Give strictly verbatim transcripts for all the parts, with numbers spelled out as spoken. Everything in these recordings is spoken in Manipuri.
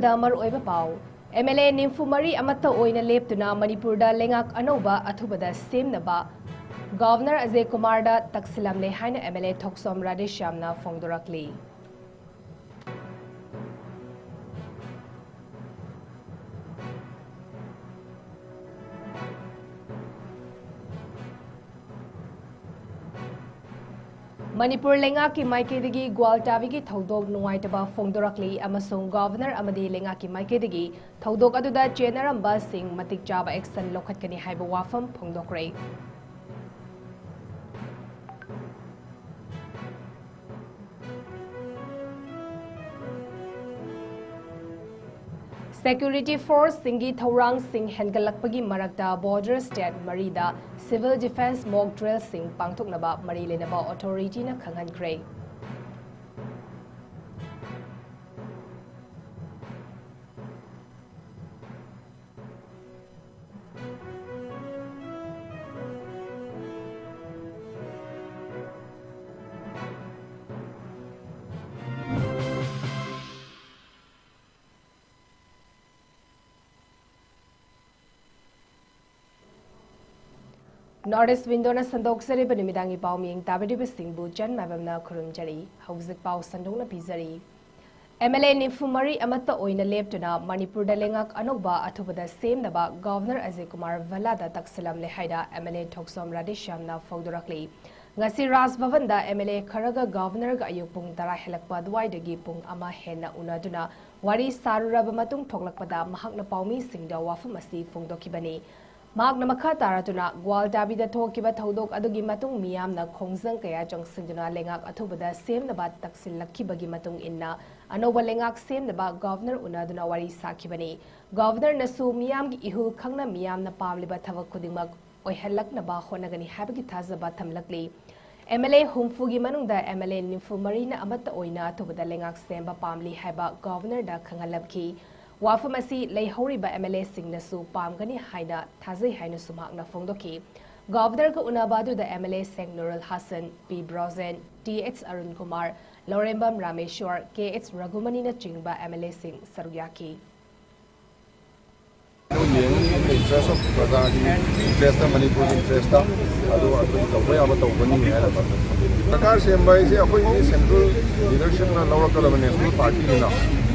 ꯗ ꯃꯔꯨꯑꯣꯏꯕ ꯄꯥꯎ꯫ ꯑꯦꯝ ꯑꯦꯜ ꯑꯦ ꯅꯤꯐꯨ ꯃꯔꯤ ꯑꯃꯠꯇ ꯑꯣꯏꯅ ꯂꯦꯞꯇꯨꯅ ꯃꯅꯤꯄꯨꯔꯗ ꯂꯩꯉꯥꯛ ꯑꯅꯧꯕ ꯑꯊꯨꯕꯗ ꯁꯦꯝꯅꯕ ꯒꯚꯔꯅꯔ ꯑꯖꯌ ꯀꯨꯃꯥꯔꯗ ꯇꯛꯁꯤꯜꯂꯝꯂꯦ ꯍꯥꯏꯅ ꯑꯦꯝ ꯑꯦꯜ ꯑꯦ ꯊꯣꯛꯆꯣꯝ ꯔꯥꯙꯦꯁ꯭ꯌꯥꯝꯅ ꯐꯣꯡꯗꯣꯔꯛꯂꯤ꯫ ꯃꯅꯤꯄꯨꯔ ꯂꯩꯉꯥꯛꯀꯤ ꯃꯥꯏꯀꯩꯗꯒꯤ ꯒ꯭ꯋꯥꯜꯇꯥꯕꯤꯒꯤ ꯊꯧꯗꯣꯛ ꯅꯨꯡꯉꯥꯏꯇꯕ ꯐꯣꯡꯗꯣꯔꯛꯂꯤ ꯑꯃꯁꯨꯡ ꯒꯚꯔꯅꯔ ꯑꯃꯗꯤ ꯂꯩꯉꯥꯛꯀꯤ ꯃꯥꯏꯀꯩꯗꯒꯤ ꯊꯧꯗꯣꯛ ꯑꯗꯨꯗ ꯆꯦꯟꯅꯔꯝꯕꯁꯤꯡ ꯃꯇꯤꯛ ꯆꯥꯕ action ꯂꯧꯈꯠꯀꯅꯤ ꯍꯥꯏꯕ ꯋꯥꯐꯝ ꯐꯣꯡꯗꯣꯛꯈ꯭ꯔꯦ꯫ Security forceꯁꯤꯡꯒꯤ ꯊꯧꯔꯥꯡꯁꯤꯡ ꯍꯦꯟꯒꯠꯂꯛꯄꯒꯤ ꯃꯔꯛꯇ border state ꯃꯔꯤꯗ civil defence mock drillꯁꯤꯡ ꯄꯥꯡꯊꯣꯛꯅꯕ ꯃꯔꯤ ꯂꯩꯅꯕ authorityꯅ ꯈꯪꯍꯟꯈ꯭ꯔꯦ꯫ North East Windowꯅ ꯁꯟꯗꯣꯛꯆꯔꯤꯕ ꯅꯨꯃꯤꯗꯥꯡꯒꯤ ꯄꯥꯎ ꯃꯤꯌꯦꯡ ꯇꯥꯕꯤꯔꯤꯕꯁꯤꯡꯕꯨ ꯆꯟ ꯃꯥꯏꯕꯝꯅ ꯈꯨꯔꯨꯝꯖꯔꯤ꯫ ꯍꯧꯖꯤꯛ ꯄꯥꯎ ꯁꯟꯗꯣꯛꯅ ꯄꯤꯖꯔꯤ꯫ ꯑꯦꯝ ꯑꯦꯜ ꯑꯦ ꯅꯤꯐꯨ ꯃꯔꯤ ꯑꯃꯠꯇ ꯑꯣꯏꯅ ꯂꯦꯞꯇꯨꯅ ꯃꯅꯤꯄꯨꯔꯗ ꯂꯩꯉꯥꯛ ꯑꯅꯧꯕ ꯑꯊꯨꯕꯗ ꯁꯦꯝꯅꯕ ꯒꯚꯔꯅꯔ ꯑꯖꯌ ꯀꯨꯃꯥꯔ ꯚꯜꯂꯥꯗ ꯇꯛꯁꯤꯜꯂꯝꯂꯦ ꯍꯥꯏꯅ ꯑꯦꯝ ꯑꯦꯜ ꯑꯦ ꯊꯣꯛꯆꯣꯝ ꯔꯥꯙꯦꯁ꯭ꯌꯥꯝꯅ ꯐꯣꯡꯗꯣꯔꯛꯂꯤ꯫ ꯉꯁꯤ ꯔꯥꯖ ꯚꯕꯟꯗ ꯑꯦꯝ ꯑꯦꯜ ꯑꯦ ꯈꯔꯒ ꯒꯚꯔꯅꯔꯒ ꯑꯌꯨꯛ ꯄꯨꯡ ꯇꯔꯥ ꯍꯦꯜꯂꯛꯄ ꯑꯗꯨꯋꯥꯏꯗꯒꯤ ꯄꯨꯡ ꯑꯃ ꯍꯦꯟꯅ ꯎꯅꯗꯨꯅ ꯋꯥꯔꯤ ꯁꯥꯔꯨꯔꯕ ꯃꯇꯨꯡ ꯊꯣꯛꯂꯛꯄꯗ ꯃꯍꯥꯛꯅ ꯄꯥꯎꯃꯤꯁꯤꯡꯗ ꯋꯥꯐꯝ ꯑꯁꯤ ꯐꯣꯡꯗꯣꯛꯈꯤꯕꯅꯤ꯫ ꯃꯍꯥꯛꯅ ꯃꯈꯥ ꯇꯥꯔꯗꯨꯅ, ꯒ꯭ꯋꯥꯜꯇꯥꯕꯤꯗ ꯊꯣꯛꯈꯤꯕ ꯊꯧꯗꯣꯛ ꯑꯗꯨꯒꯤ ꯃꯇꯨꯡ ꯃꯤꯌꯥꯝꯅ ꯈꯣꯡꯖꯪ ꯀꯌꯥ ꯆꯪꯁꯤꯟꯗꯨꯅ ꯂꯩꯉꯥꯛ ꯑꯊꯨꯕꯗ ꯁꯦꯝꯅꯕ ꯇꯛꯁꯤꯜꯂꯛꯈꯤꯕꯒꯤ ꯃꯇꯨꯡ ꯏꯟꯅ ꯑꯅꯧꯕ ꯂꯩꯉꯥꯛ ꯁꯦꯝꯅꯕ ꯒꯚꯔꯅꯔ ꯎꯅꯗꯨꯅ ꯋꯥꯔꯤ ꯁꯥꯈꯤꯕꯅꯤ꯫ ꯒꯚꯔꯅꯔꯅꯁꯨ ꯃꯤꯌꯥꯝꯒꯤ ꯏꯍꯨꯜ ꯈꯪꯅ ꯃꯤꯌꯥꯝꯅ ꯄꯥꯝꯂꯤꯕ ꯊꯕꯛ ꯈꯨꯗꯤꯡꯃꯛ ꯑꯣꯏꯍꯜꯂꯛꯅꯕ ꯍꯣꯠꯅꯒꯅꯤ ꯍꯥꯏꯕꯒꯤ ꯊꯥꯖꯕ ꯊꯝꯂꯛꯂꯤ꯫ ꯑꯦꯝ ꯑꯦꯜ ꯑꯦ ꯍꯨꯝꯐꯨꯒꯤ ꯃꯅꯨꯡꯗ ꯑꯦꯝ ꯑꯦꯜ ꯑꯦ ꯅꯤꯐꯨ ꯃꯔꯤꯅ ꯑꯃꯠꯇ ꯑꯣꯏꯅ ꯑꯊꯨꯕꯗ ꯂꯩꯉꯥꯛ ꯁꯦꯝꯕ ꯄꯥꯝꯂꯤ ꯍꯥꯏꯕ ꯒꯚꯔꯅꯔꯗ ꯈꯪꯍꯜꯂꯝꯈꯤ꯫ ꯋꯥꯐꯝ ꯑꯁꯤ ꯂꯩꯍꯧꯔꯤꯕ ꯑꯦꯝ ꯑꯦꯜ ꯑꯦꯁꯤꯡꯅꯁꯨ ꯄꯥꯝꯒꯅꯤ ꯍꯥꯏꯅ ꯊꯥꯖꯩ ꯍꯥꯏꯅꯁꯨ ꯃꯍꯥꯛꯅ ꯐꯣꯡꯗꯣꯛꯈꯤ꯫ ꯒꯚꯔꯅꯔꯒ ꯎꯅꯕ ꯑꯗꯨꯗ ꯑꯦꯝ ꯑꯦꯜ ꯑꯦꯁꯤꯡ ꯅꯨꯔꯨꯜ ꯍꯁꯟ, ꯄꯤ ꯕ꯭ꯔꯣꯖꯦꯟ, ꯇꯤ ꯑꯩꯆ ꯑꯔꯨꯟ ꯀꯨꯃꯥꯔ, ꯂꯧꯔꯦꯝꯕꯝ ꯔꯥꯃꯦꯁ꯭ꯋꯔ, ꯀꯦ ꯑꯩꯆ ꯔꯘꯨꯃꯅꯤꯅꯆꯤꯡꯕ ꯑꯦꯝ ꯑꯦꯜ ꯑꯦꯁꯤꯡ ꯁꯔꯨꯛ ꯌꯥꯈꯤ꯫ ꯌꯦꯡꯉꯤ, in the interest of ꯄ꯭ꯔꯖꯥꯒꯤ interest, ꯃꯅꯤꯄꯨꯔꯒꯤ interest, ꯑꯗꯨ ꯑꯩꯈꯣꯏ ꯇꯧꯕ ꯌꯥꯕ ꯇꯧꯒꯅꯤ ꯍꯥꯏꯅ ꯈꯜꯂꯤ꯫ ꯁꯔꯀꯥꯔ ꯁꯦꯝꯕ ꯍꯥꯏꯁꯦ ꯑꯩꯈꯣꯏꯒꯤ central leadership ꯅ ꯂꯧꯔꯛꯀꯗꯕ national party ꯅꯤꯅ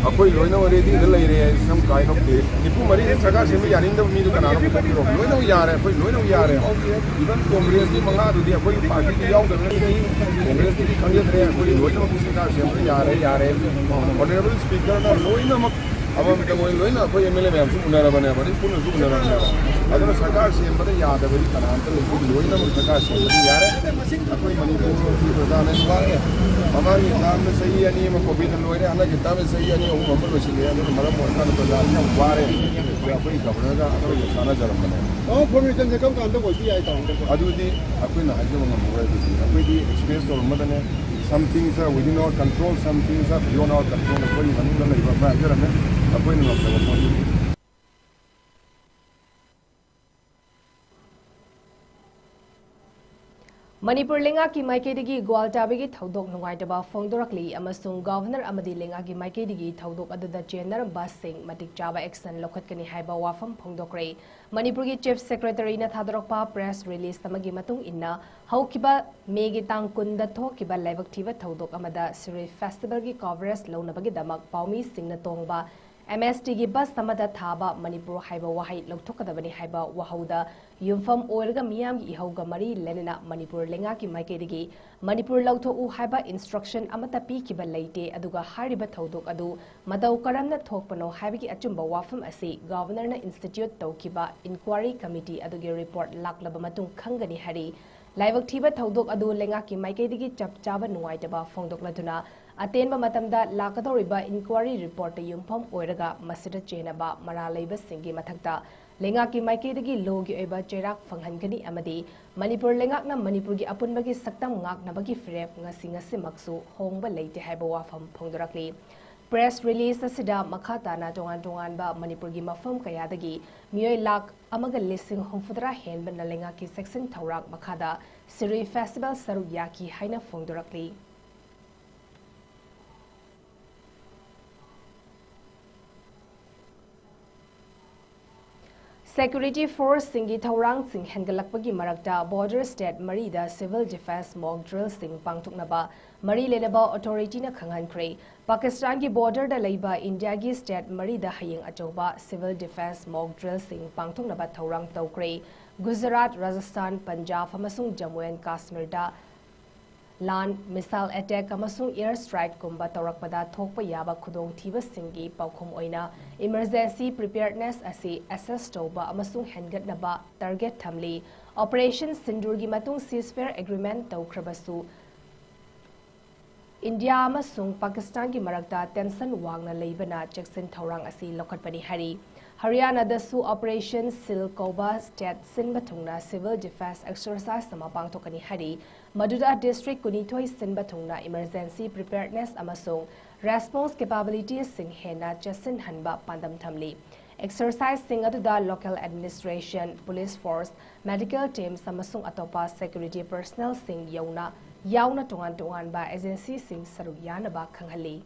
ꯑꯩꯈꯣꯏ ꯂꯣꯏꯅ ready ꯗ ꯂꯩꯔꯦ꯫ Some kind of ꯅꯤꯐꯨ ꯃꯔꯤ ꯁꯔꯀꯥꯔ ꯁꯦꯝꯕ ꯌꯥꯅꯤꯡꯗꯕ ꯃꯤꯗꯨ ꯀꯅꯥꯅꯣ ꯄꯨꯊꯣꯛꯄꯤꯔꯣ? ꯂꯣꯏꯅꯃꯛ ꯌꯥꯔꯦ, ꯑꯩꯈꯣꯏ ꯂꯣꯏꯅꯃꯛ ꯌꯥꯔꯦ꯫ Even ꯀꯣꯡꯒ꯭ꯔꯦꯁꯀꯤ ꯃꯉꯥꯗꯨꯗꯤ ꯑꯩꯈꯣꯏꯒꯤ party ꯗ ꯌꯥꯎꯗꯕꯅꯤꯅ ꯀꯣꯡꯒ꯭ꯔꯦꯁꯀꯤꯗꯤ ꯈꯪꯖꯗ꯭ꯔꯦ꯫ ꯑꯩꯈꯣꯏ ꯂꯣꯏꯅꯃꯛ ꯁꯔꯀꯥꯔ ꯁꯦꯝꯕ ꯌꯥꯔꯦ, ꯌꯥꯔꯦ꯫ Honourable Speaker ꯅ ꯂꯣꯏꯅꯃꯛ ꯑꯃꯃꯝꯇ ꯃꯣꯏ ꯂꯣꯏꯅ ꯑꯩꯈꯣꯏ ꯑꯦꯝ ꯑꯦꯜ ꯑꯦ ꯃꯌꯥꯝꯁꯨ ꯎꯅꯔꯕꯅꯦꯕ, ꯑꯗꯩ ꯄꯨꯟꯅꯁꯨ ꯎꯅꯔꯕꯅꯦꯕ꯫ ꯑꯗꯨꯅ ꯁꯔꯀꯥꯔ ꯁꯦꯝꯕꯗ ꯌꯥꯗꯕꯗꯤ ꯀꯅꯥꯝꯇ ꯂꯩꯇꯦ꯫ ꯂꯣꯏꯅꯃꯛ ꯁꯔꯀꯥꯔ ꯁꯦꯝꯕꯗꯤ ꯌꯥꯔꯦ꯫ ꯑꯩꯈꯣꯏ ꯃꯅꯤꯄꯨꯔꯒꯤ ꯄ꯭ꯔꯖꯥꯅ ꯋꯥꯔꯦ꯫ ꯃꯃꯥꯡꯒꯤ term ꯗ ꯆꯍꯤ ꯑꯅꯤ ꯑꯃ ꯀꯣꯚꯤꯗꯅ ꯂꯣꯏꯔꯦ, ꯍꯟꯗꯛꯀꯤ term ꯗ ꯆꯍꯤ ꯑꯅꯤ ꯑꯍꯨꯝ ꯑꯃ ꯂꯣꯏꯁꯤꯜꯂꯦ꯫ ꯑꯗꯨꯅ ꯃꯔꯝ ꯑꯣꯏꯔꯀꯥꯟꯗ ꯄ꯭ꯔꯖꯥꯁꯤ ꯌꯥꯝ ꯋꯥꯔꯦ꯫ ꯑꯗꯨ ꯑꯩꯈꯣꯏ ꯒꯚꯔꯅꯔꯒ ꯑꯩꯈꯣꯏꯒ ꯇꯥꯟꯅꯖꯔꯝꯕꯅꯦ꯫ ꯑꯣ, formation ꯁꯦ ꯀꯔꯝ ꯀꯥꯟꯗ ꯑꯣꯏꯕ ꯌꯥꯏ ꯇꯥꯃꯣ? ꯑꯗꯨꯗꯤ ꯑꯩꯈꯣꯏꯅ ꯍꯥꯏꯖꯕ ꯉꯝꯃꯔꯣꯏ꯫ ꯑꯗꯨꯗꯤ ꯑꯩꯈꯣꯏꯗꯤ express ꯇꯧꯔꯝꯕꯗꯅꯦ, some things are within our control, some things are beyond our control꯫ ꯑꯩꯈꯣꯏꯒꯤ ꯃꯅꯨꯡꯗ ꯂꯩꯕ ꯑꯃ ꯍꯥꯏꯖꯔꯝꯃꯦ, ꯑꯩꯈꯣꯏꯅ ꯉꯝꯗꯕ ꯄꯣꯠꯅꯤ꯫ ꯃꯅꯤꯄꯨꯔ ꯂꯩꯉꯥꯛꯀꯤ ꯃꯥꯏꯀꯩꯗꯒꯤ ꯒ꯭ꯋꯥꯜ ꯆꯥꯕꯒꯤ ꯊꯧꯗꯣꯛ ꯅꯨꯡꯉꯥꯏꯇꯕ ꯐꯣꯡꯗꯣꯔꯛꯂꯤ ꯑꯃꯁꯨꯡ ꯒꯚꯔꯅꯔ ꯑꯃꯗꯤ ꯂꯩꯉꯥꯛꯀꯤ ꯃꯥꯏꯀꯩꯗꯒꯤ ꯊꯧꯗꯣꯛ ꯑꯗꯨꯗ ꯆꯦꯟꯅꯔꯝꯕꯁꯤꯡ ꯃꯇꯤꯛ ꯆꯥꯕ action ꯂꯧꯈꯠꯀꯅꯤ ꯍꯥꯏꯕ ꯋꯥꯐꯝ ꯐꯣꯡꯗꯣꯛꯈ꯭ꯔꯦ꯫ ꯃꯅꯤꯄꯨꯔꯒꯤ Chief Secretary ꯅ ꯊꯥꯗꯣꯔꯛꯄ press release ꯑꯃꯒꯤ ꯃꯇꯨꯡ ꯏꯟꯅ, ꯍꯧꯈꯤꯕ ꯃꯦꯒꯤ ꯇꯥꯡ ꯀꯨꯟꯗ ꯊꯣꯛꯈꯤꯕ ꯂꯥꯏꯕꯛ ꯊꯤꯕ ꯊꯧꯗꯣꯛ ꯑꯃꯗ ꯁꯤꯔꯣꯏ festival ꯒꯤ coverage ꯂꯧꯅꯕꯒꯤꯗꯃꯛ ꯄꯥꯎꯃꯤꯁꯤꯡꯅ ꯇꯣꯡꯕ M S T ꯒꯤ bus ꯑꯃꯗ ꯊꯥꯕ ꯃꯅꯤꯄꯨꯔ ꯍꯥꯏꯕ ꯋꯥꯍꯩ ꯂꯧꯊꯣꯛꯀꯗꯕꯅꯤ ꯍꯥꯏꯕ ꯋꯥꯍꯧꯗ ꯌꯨꯝꯐꯝ ꯑꯣꯏꯔꯒ ꯃꯤꯌꯥꯝꯒꯤ ꯏꯍꯧꯒ ꯃꯔꯤ ꯂꯩꯅꯅ ꯃꯅꯤꯄꯨꯔ ꯂꯩꯉꯥꯛꯀꯤ ꯃꯥꯏꯀꯩꯗꯒꯤ ꯃꯅꯤꯄꯨꯔ ꯂꯧꯊꯣꯛꯎ ꯍꯥꯏꯕ instruction ꯑꯃꯠꯇ ꯄꯤꯈꯤꯕ ꯂꯩꯇꯦ꯫ ꯑꯗꯨꯒ ꯍꯥꯏꯔꯤꯕ ꯊꯧꯗꯣꯛ ꯑꯗꯨ ꯃꯇꯧ ꯀꯔꯝꯅ ꯊꯣꯛꯄꯅꯣ ꯍꯥꯏꯕꯒꯤ ꯑꯆꯨꯝꯕ ꯋꯥꯐꯝ ꯑꯁꯤ ꯒꯚꯔꯅꯔꯅ institute ꯇꯧꯈꯤꯕ inquiry committee ꯑꯗꯨꯒꯤ report ꯂꯥꯛꯂꯕ ꯃꯇꯨꯡ ꯈꯪꯒꯅꯤ ꯍꯥꯏꯔꯤ꯫ ꯂꯥꯏꯕꯛ ꯊꯤꯕ ꯊꯧꯗꯣꯛ ꯑꯗꯨ ꯂꯩꯉꯥꯛꯀꯤ ꯃꯥꯏꯀꯩꯗꯒꯤ ꯆꯞ ꯆꯥꯕ ꯅꯨꯡꯉꯥꯏꯇꯕ ꯐꯣꯡꯗꯣꯛꯂꯗꯨꯅ, ꯑꯇꯦꯟꯕ ꯃꯇꯝꯗ ꯂꯥꯛꯀꯗꯧꯔꯤꯕ inquiry report ꯇ ꯌꯨꯝꯐꯝ ꯑꯣꯏꯔꯒ ꯃꯁꯤꯗ ꯆꯦꯟꯅꯕ ꯃꯔꯥꯜ ꯂꯩꯕꯁꯤꯡꯒꯤ ꯃꯊꯛꯇ ꯂꯩꯉꯥꯛꯀꯤ ꯃꯥꯏꯀꯩꯗꯒꯤ law ꯒꯤ ꯑꯣꯏꯕ ꯆꯩꯔꯥꯛ ꯐꯪꯍꯟꯒꯅꯤ ꯑꯃꯗꯤ ꯃꯅꯤꯄꯨꯔ ꯂꯩꯉꯥꯛꯅ ꯃꯅꯤꯄꯨꯔꯒꯤ ꯑꯄꯨꯟꯕꯒꯤ ꯁꯛꯇꯝ ꯉꯥꯛꯅꯕꯒꯤ ꯐꯤꯔꯦꯞ ꯉꯁꯤ ꯉꯁꯤꯃꯛꯁꯨ ꯍꯣꯡꯕ ꯂꯩꯇꯦ ꯍꯥꯏꯕ ꯋꯥꯐꯝ ꯐꯣꯡꯗꯣꯔꯛꯂꯤ꯫ Press release ꯑꯁꯤꯗ ꯃꯈꯥ ꯇꯥꯅ ꯇꯣꯉꯥꯟ ꯇꯣꯉꯥꯟꯕ ꯃꯅꯤꯄꯨꯔꯒꯤ ꯃꯐꯝ ꯀꯌꯥꯗꯒꯤ ꯃꯤꯑꯣꯏ ꯂꯥꯈ ꯑꯃꯒ ꯂꯤꯁꯤꯡ ꯍꯨꯝꯐꯨꯇꯔꯥ ꯍꯦꯟꯕꯅ ꯂꯩꯉꯥꯛꯀꯤ ꯆꯦꯛꯁꯤꯟ ꯊꯧꯔꯥꯡ ꯃꯈꯥꯗ ꯁꯤꯔꯨꯏ festival ꯁꯔꯨꯛ ꯌꯥꯈꯤ ꯍꯥꯏꯅ ꯐꯣꯡꯗꯣꯔꯛꯂꯤ꯫ Security forceꯁꯤꯡꯒꯤ ꯊꯧꯔꯥꯡꯁꯤꯡ ꯍꯦꯟꯒꯠꯂꯛꯄꯒꯤ ꯃꯔꯛꯇ border state ꯃꯔꯤꯗ civil defence mock drillꯁꯤꯡ ꯄꯥꯡꯊꯣꯛꯅꯕ ꯃꯔꯤ ꯂꯩꯅꯕ authorityꯅ ꯈꯪꯍꯟꯈ꯭ꯔꯦ꯫ ꯄꯥꯀꯤꯁꯇꯥꯟꯒꯤ borderꯗ ꯂꯩꯕ ꯏꯟꯗꯤꯌꯥꯒꯤ state ꯃꯔꯤꯗ ꯍꯌꯦꯡ ꯑꯆꯧꯕ civil defence mock drillꯁꯤꯡ ꯄꯥꯡꯊꯣꯛꯅꯕ ꯊꯧꯔꯥꯡ ꯇꯧꯈ꯭ꯔꯦ꯫ ꯒꯨꯖꯔꯥꯠ, ꯔꯥꯖꯁꯊꯥꯟ, ꯄꯟꯖꯥꯕ ꯑꯃꯁꯨꯡ ꯖꯝꯃꯨ ꯑꯦꯟ ꯀꯥꯁꯃꯤꯔꯗ land, missile attack ꯑꯃꯁꯨꯡ air strikeꯀꯨꯝꯕ ꯇꯧꯔꯛꯄꯗ ꯊꯣꯛꯄ ꯌꯥꯕ ꯈꯨꯗꯣꯡꯊꯤꯕꯁꯤꯡꯒꯤ ꯄꯥꯎꯈꯨꯝ ꯑꯣꯏꯅ emergency preparedness ꯑꯁꯤ assess ꯇꯧꯕ ꯑꯃꯁꯨꯡ ꯍꯦꯟꯒꯠꯅꯕ target ꯊꯝꯂꯤ꯫ Operation ꯁꯤꯟꯗꯨꯔꯒꯤ ꯃꯇꯨꯡ ceasefire agreement ꯇꯧꯈ꯭ꯔꯕꯁꯨ, ꯏꯟꯗꯤꯌꯥ ꯑꯃꯁꯨꯡ ꯄꯥꯀꯤꯁꯇꯥꯟꯒꯤ ꯃꯔꯛꯇ tension ꯋꯥꯡꯅ ꯂꯩꯕꯅ ꯆꯦꯛꯁꯤꯟ ꯊꯧꯔꯥꯡ ꯑꯁꯤ ꯂꯧꯈꯠꯄꯅꯤ ꯍꯥꯏꯔꯤ꯫ ꯍꯔꯤꯌꯥꯅꯥꯗꯁꯨ Operation ꯁꯤꯜ ꯀꯧꯕ state ꯁꯤꯟꯕ ꯊꯨꯡꯅ civil defence exercise ꯑꯃ ꯄꯥꯡꯊꯣꯛꯀꯅꯤ ꯍꯥꯏꯔꯤ, ꯃꯗꯨꯗ district ꯀꯨꯟꯅꯤꯊꯣꯏ ꯁꯤꯟꯕ ꯊꯨꯡꯅ emergency preparedness ꯑꯃꯁꯨꯡ response capabilitiesꯁꯤꯡ ꯍꯦꯟꯅ ꯆꯦꯠꯁꯤꯟꯍꯟꯕ ꯄꯥꯟꯗꯝ ꯊꯝꯂꯤ꯫ Exerciseꯁꯤꯡ ꯑꯗꯨꯗ local administration, police force, medical teams ꯑꯃꯁꯨꯡ ꯑꯇꯣꯞꯄ security personnelꯁꯤꯡ ꯌꯧꯅ ꯌꯥꯎꯅ ꯇꯣꯉꯥꯟ ꯇꯣꯉꯥꯟꯕ agencyꯁꯤꯡ ꯁꯔꯨꯛ ꯌꯥꯅꯕ ꯈꯪꯍꯜꯂꯤ꯫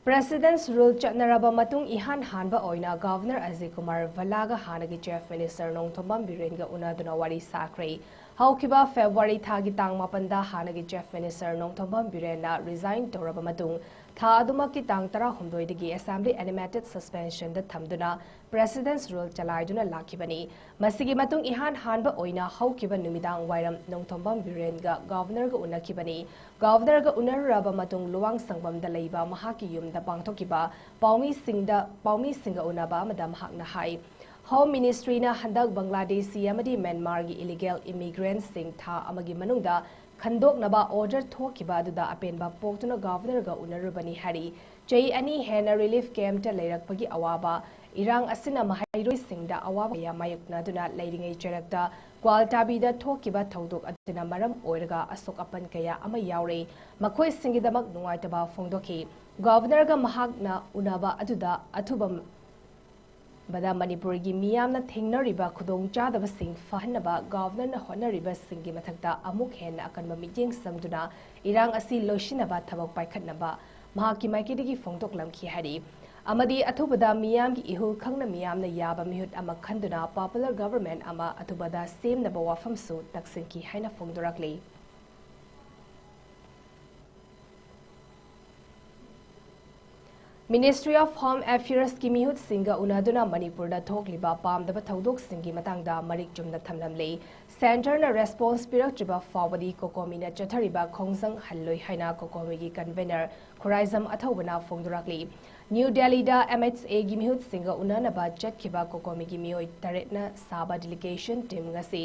President's Rule ꯆꯠꯅꯔꯕ ꯃꯇꯨꯡ ꯏꯍꯥꯟ ꯍꯥꯟꯕ ꯑꯣꯏꯅ Governor ꯑꯖꯤꯠ ꯀꯨꯃꯥꯔ ꯚꯜꯂꯥꯒ ꯍꯥꯟꯅꯒꯤ Chief Minister ꯅꯣꯡꯊꯣꯝꯕꯝ ꯕꯤꯔꯦꯟꯒ ꯎꯅꯗꯨꯅ ꯋꯥꯔꯤ ꯁꯥꯈ꯭ꯔꯦ꯫ ꯍꯧꯈꯤꯕ February ꯊꯥꯒꯤ ꯇꯥꯡ ꯃꯥꯄꯟꯗ ꯍꯥꯟꯅꯒꯤ Chief Minister ꯅꯣꯡꯊꯣꯝꯕꯝ ꯕꯤꯔꯦꯟꯅ resign ꯇꯧꯔꯕ ꯃꯇꯨꯡ, ꯊꯥ ꯑꯗꯨꯃꯛꯀꯤ ꯇꯥꯡ ꯇꯔꯥꯍꯨꯝꯗꯣꯏꯗꯒꯤ Assembly animated suspensionꯗ ꯊꯝꯗꯨꯅ President's Rule ꯆꯂꯥꯏꯗꯨꯅ ꯂꯥꯛꯈꯤꯕꯅꯤ꯫ ꯃꯁꯤꯒꯤ ꯃꯇꯨꯡ ꯏꯍꯥꯟ ꯍꯥꯟꯕ ꯑꯣꯏꯅ ꯍꯧꯈꯤꯕ ꯅꯨꯃꯤꯗꯥꯡ ꯋꯥꯏꯔꯝ ꯅꯣꯡꯊꯣꯝꯕꯝ ꯕꯤꯔꯦꯟꯒ Governorꯒ ꯎꯅꯈꯤꯕꯅꯤ꯫ Governorꯒ ꯎꯅꯔꯨꯔꯕ ꯃꯇꯨꯡ ꯂꯨꯋꯥꯡꯁꯪꯕꯝꯗ ꯂꯩꯕ ꯃꯍꯥꯛꯀꯤ ꯌꯨꯝꯗ ꯄꯥꯡꯊꯣꯛꯈꯤꯕ ꯄꯥꯎꯃꯤꯁꯤꯡꯗ, ꯄꯥꯎꯃꯤꯁꯤꯡꯒ ꯎꯅꯕ ꯑꯃꯗ ꯃꯍꯥꯛꯅ ꯍꯥꯏ, Home Ministryꯅ ꯍꯟꯗꯛ ꯕꯪꯒ꯭ꯂꯥꯗꯦꯁꯤ ꯑꯃꯗꯤ ꯃ꯭ꯌꯥꯟꯃꯥꯔꯒꯤ illegal immigrantꯁꯤꯡ ꯊꯥ ꯑꯃꯒꯤ ꯃꯅꯨꯡꯗ ꯈꯟꯗꯣꯛꯅꯕ order ꯊꯣꯛꯈꯤꯕ ꯑꯗꯨꯗ ꯑꯄꯦꯟꯕ ꯄꯣꯛꯇꯨꯅ Governorꯒ ꯎꯅꯔꯨꯕꯅꯤ ꯍꯥꯏꯔꯤ꯫ ꯆꯍꯤ ꯑꯅꯤ ꯍꯦꯟꯅ relief campꯇ ꯂꯩꯔꯛꯄꯒꯤ ꯑꯋꯥꯕ, ꯏꯔꯥꯡ ꯑꯁꯤꯅ ꯃꯍꯩꯔꯣꯏꯁꯤꯡꯗ ꯑꯋꯥꯕ ꯀꯌꯥ ꯃꯥꯌꯣꯛꯅꯗꯨꯅ ꯂꯩꯔꯤꯉꯩ ꯆꯩꯔꯛꯇ ꯒ꯭ꯋꯥꯜꯇꯥꯕꯤꯗ ꯊꯣꯛꯈꯤꯕ ꯊꯧꯗꯣꯛ ꯑꯗꯨꯅ ꯃꯔꯝ ꯑꯣꯏꯔꯒ ꯑꯁꯣꯛ ꯑꯄꯟ ꯀꯌꯥ ꯑꯃ ꯌꯥꯎꯔꯦ꯫ ꯃꯈꯣꯏꯁꯤꯡꯒꯤꯗꯃꯛ ꯅꯨꯡꯉꯥꯏꯇꯕ ꯐꯣꯡꯗꯣꯛꯈꯤ꯫ Governorꯒ ꯃꯍꯥꯛꯅ ꯎꯅꯕ ꯑꯗꯨꯗ ꯑꯊꯨꯕ ꯕꯗ ꯃꯅꯤꯄꯨꯔꯒꯤ ꯃꯤꯌꯥꯝꯅ ꯊꯦꯡꯅꯔꯤꯕ ꯈꯨꯗꯣꯡꯆꯥꯗꯕꯁꯤꯡ ꯐꯍꯟꯅꯕ ꯒꯕꯔꯅꯔꯅ ꯍꯣꯠꯅꯔꯤꯕꯁꯤꯡꯒꯤ ꯃꯊꯛꯇ ꯑꯃꯨꯛ ꯍꯦꯟꯅ ꯑꯀꯟꯕ ꯃꯤꯠꯌꯦꯡ ꯆꯪꯗꯨꯅ ꯏꯔꯥꯡ ꯑꯁꯤ ꯂꯣꯏꯁꯤꯟꯅꯕ ꯊꯕꯛ ꯄꯥꯏꯈꯠꯅꯕ ꯃꯍꯥꯛꯀꯤ ꯃꯥꯏꯀꯩꯗꯒꯤ ꯐꯣꯡꯗꯣꯛꯂꯝꯈꯤ ꯍꯥꯏꯔꯤ꯫ ꯑꯃꯗꯤ ꯑꯊꯨꯕꯗ ꯃꯤꯌꯥꯝꯒꯤ ꯏꯍꯨꯜ ꯈꯪꯅ ꯃꯤꯌꯥꯝꯅ ꯌꯥꯕ ꯃꯤꯍꯨꯠ ꯑꯃ ꯈꯟꯗꯨꯅ popular government ꯑꯃ ꯑꯊꯨꯕꯗ ꯁꯦꯝꯅꯕ ꯋꯥꯐꯝꯁꯨ ꯇꯛꯁꯤꯟꯈꯤ ꯍꯥꯏꯅ ꯐꯣꯡꯗꯣꯔꯛꯂꯤ꯫ Ministry of Home Affairsꯀꯤ ꯃꯤꯍꯨꯠꯁꯤꯡꯒ ꯎꯅꯗꯨꯅ ꯃꯅꯤꯄꯨꯔꯗ ꯊꯣꯛꯂꯤꯕ ꯄꯥꯝꯗꯕ ꯊꯧꯗꯣꯛꯁꯤꯡꯒꯤ ꯃꯇꯥꯡꯗ ꯃꯔꯤꯛ ꯆꯨꯝꯅ ꯊꯝꯂꯝꯂꯤ꯫ Centreꯅ response ꯄꯤꯔꯛꯇ꯭ꯔꯤꯕ ꯐꯥꯎꯕꯗꯤ COCOMIꯅ ꯆꯠꯊꯔꯤꯕ ꯈꯣꯡꯖꯪ ꯍꯜꯂꯣꯏ ꯍꯥꯏꯅ COCOMIꯒꯤ convener ꯈꯨꯔꯥꯏꯖꯝ ꯑꯊꯧꯕꯅ ꯐꯣꯡꯗꯣꯔꯛꯂꯤ꯫ ꯅ꯭ꯌꯨ ꯗꯦꯜꯂꯤꯗ MHAꯒꯤ ꯃꯤꯍꯨꯠꯁꯤꯡꯒ ꯎꯅꯅꯕ ꯆꯠꯈꯤꯕ COCOMIꯒꯤ ꯃꯤꯑꯣꯏ ꯇꯔꯦꯠꯅ ꯁꯥꯕ delegation team ꯉꯁꯤ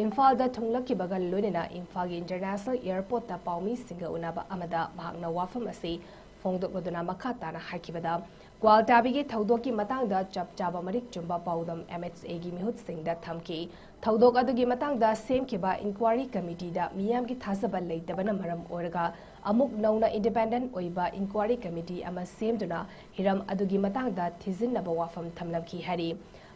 ꯏꯝꯐꯥꯜꯗ ꯊꯨꯡꯂꯛꯈꯤꯕꯒ ꯂꯣꯏꯅꯅ ꯏꯝꯐꯥꯜꯒꯤ International Airportꯇ ꯄꯥꯎꯃꯤꯁꯤꯡꯒ ꯎꯅꯕ ꯑꯃꯗ ꯃꯍꯥꯛꯅ ꯋꯥꯐꯝ ꯑꯁꯤ ꯐꯣꯡꯗꯣꯛꯂꯗꯨꯅ ꯃꯈꯥ ꯇꯥꯅ ꯍꯥꯏꯈꯤꯕꯗ, ꯒ꯭ꯋꯥꯜꯇꯥꯕꯤꯒꯤ ꯊꯧꯗꯣꯛꯀꯤ ꯃꯇꯥꯡꯗ ꯆꯞ ꯆꯥꯕ ꯃꯔꯤꯛ ꯆꯨꯝꯕ ꯄꯥꯎꯗꯝ MHAꯒꯤ ꯃꯤꯍꯨꯠꯁꯤꯡꯗ ꯊꯝꯈꯤ꯫ ꯊꯧꯗꯣꯛ ꯑꯗꯨꯒꯤ ꯃꯇꯥꯡꯗ ꯁꯦꯝꯈꯤꯕ inquiry committeeꯗ ꯃꯤꯌꯥꯝꯒꯤ ꯊꯥꯖꯕ ꯂꯩꯇꯕꯅ ꯃꯔꯝ ꯑꯣꯏꯔꯒ ꯑꯃꯨꯛ ꯅꯧꯅ independent ꯑꯣꯏꯕ inquiry committee ꯑꯃ ꯁꯦꯝꯗꯨꯅ ꯍꯤꯔꯝ ꯑꯗꯨꯒꯤ ꯃꯇꯥꯡꯗ ꯊꯤꯖꯤꯟꯅꯕ ꯋꯥꯐꯝ ꯊꯝꯂꯝꯈꯤ ꯍꯥꯏꯔꯤ꯫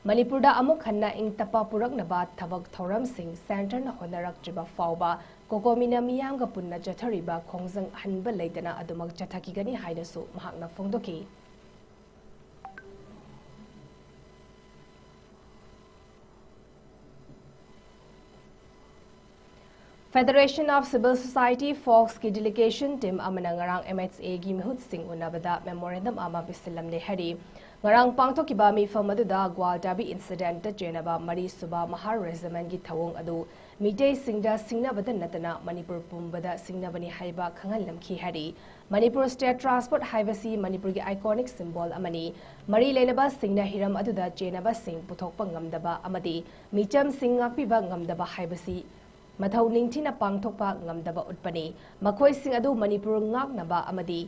ꯃꯅꯤꯄꯨꯔꯗ ꯑꯃꯨꯛ ꯍꯟꯅ ꯏꯪ ꯇꯞꯄ ꯄꯨꯔꯛꯅꯕ ꯊꯕꯛ ꯊꯧꯔꯝꯁꯤꯡ Centreꯅ ꯍꯣꯠꯅꯔꯛꯇ꯭ꯔꯤꯕ ꯐꯥꯎꯕ COCOMIꯅ ꯃꯤꯌꯥꯝꯒ ꯄꯨꯟꯅ ꯆꯠꯊꯔꯤꯕ ꯈꯣꯡꯖꯪ ꯑꯍꯟꯕ ꯂꯩꯇꯅ ꯑꯗꯨꯃꯛ ꯆꯠꯊꯈꯤꯒꯅꯤ ꯍꯥꯏꯅꯁꯨ ꯃꯍꯥꯛꯅ ꯐꯣꯡꯗꯣꯛꯈꯤ꯫ Federation of Civil Society, FOCSꯀꯤ delegation team ꯑꯃꯅ ꯉꯔꯥꯡ MHAꯒꯤ ꯃꯤꯍꯨꯠꯁꯤꯡ ꯎꯅꯕꯗ memorandum ꯑꯃ ꯄꯤꯁꯤꯜꯂꯝꯂꯦ ꯍꯥꯏꯔꯤ꯫ ꯉꯔꯥꯡ ꯄꯥꯡꯊꯣꯛꯈꯤꯕ ꯃꯤꯐꯝ ꯑꯗꯨꯗ ꯒ꯭ꯋꯥꯜꯇꯥꯕꯤ incidentꯇ ꯆꯦꯟꯅꯕ ꯃꯔꯤ ꯁꯨꯕ Mahar Regimentꯀꯤ ꯊꯧꯑꯣꯡ ꯑꯗꯨ ꯃꯤꯇꯩꯁꯤꯡꯗ ꯁꯤꯡꯅꯕꯗ ꯅꯠꯇꯅ ꯃꯅꯤꯄꯨꯔ ꯄꯨꯝꯕꯗ ꯁꯤꯡꯅꯕꯅꯤ ꯍꯥꯏꯕ ꯈꯪꯍꯜꯂꯝꯈꯤ ꯍꯥꯏꯔꯤ꯫ ꯃꯅꯤꯄꯨꯔ state transport ꯍꯥꯏꯕꯁꯤ ꯃꯅꯤꯄꯨꯔꯒꯤ iconic symbol ꯑꯃꯅꯤ꯫ ꯃꯔꯤ ꯂꯩꯅꯕꯁꯤꯡꯅ ꯍꯤꯔꯝ ꯑꯗꯨꯗ ꯆꯦꯟꯅꯕꯁꯤꯡ ꯄꯨꯊꯣꯛꯄ ꯉꯝꯗꯕ ꯑꯃꯗꯤ ꯃꯤꯆꯝꯁꯤꯡ ꯉꯥꯛꯄꯤꯕ ꯉꯝꯗꯕ ꯍꯥꯏꯕꯁꯤ ꯃꯊꯧ ꯅꯤꯡꯊꯤꯅ ꯄꯥꯡꯊꯣꯛꯄ ꯉꯝꯗꯕ ꯎꯠꯄꯅꯤ꯫ ꯃꯈꯣꯏꯁꯤꯡ ꯑꯗꯨ ꯃꯅꯤꯄꯨꯔ ꯉꯥꯛꯅꯕ ꯑꯃꯗꯤ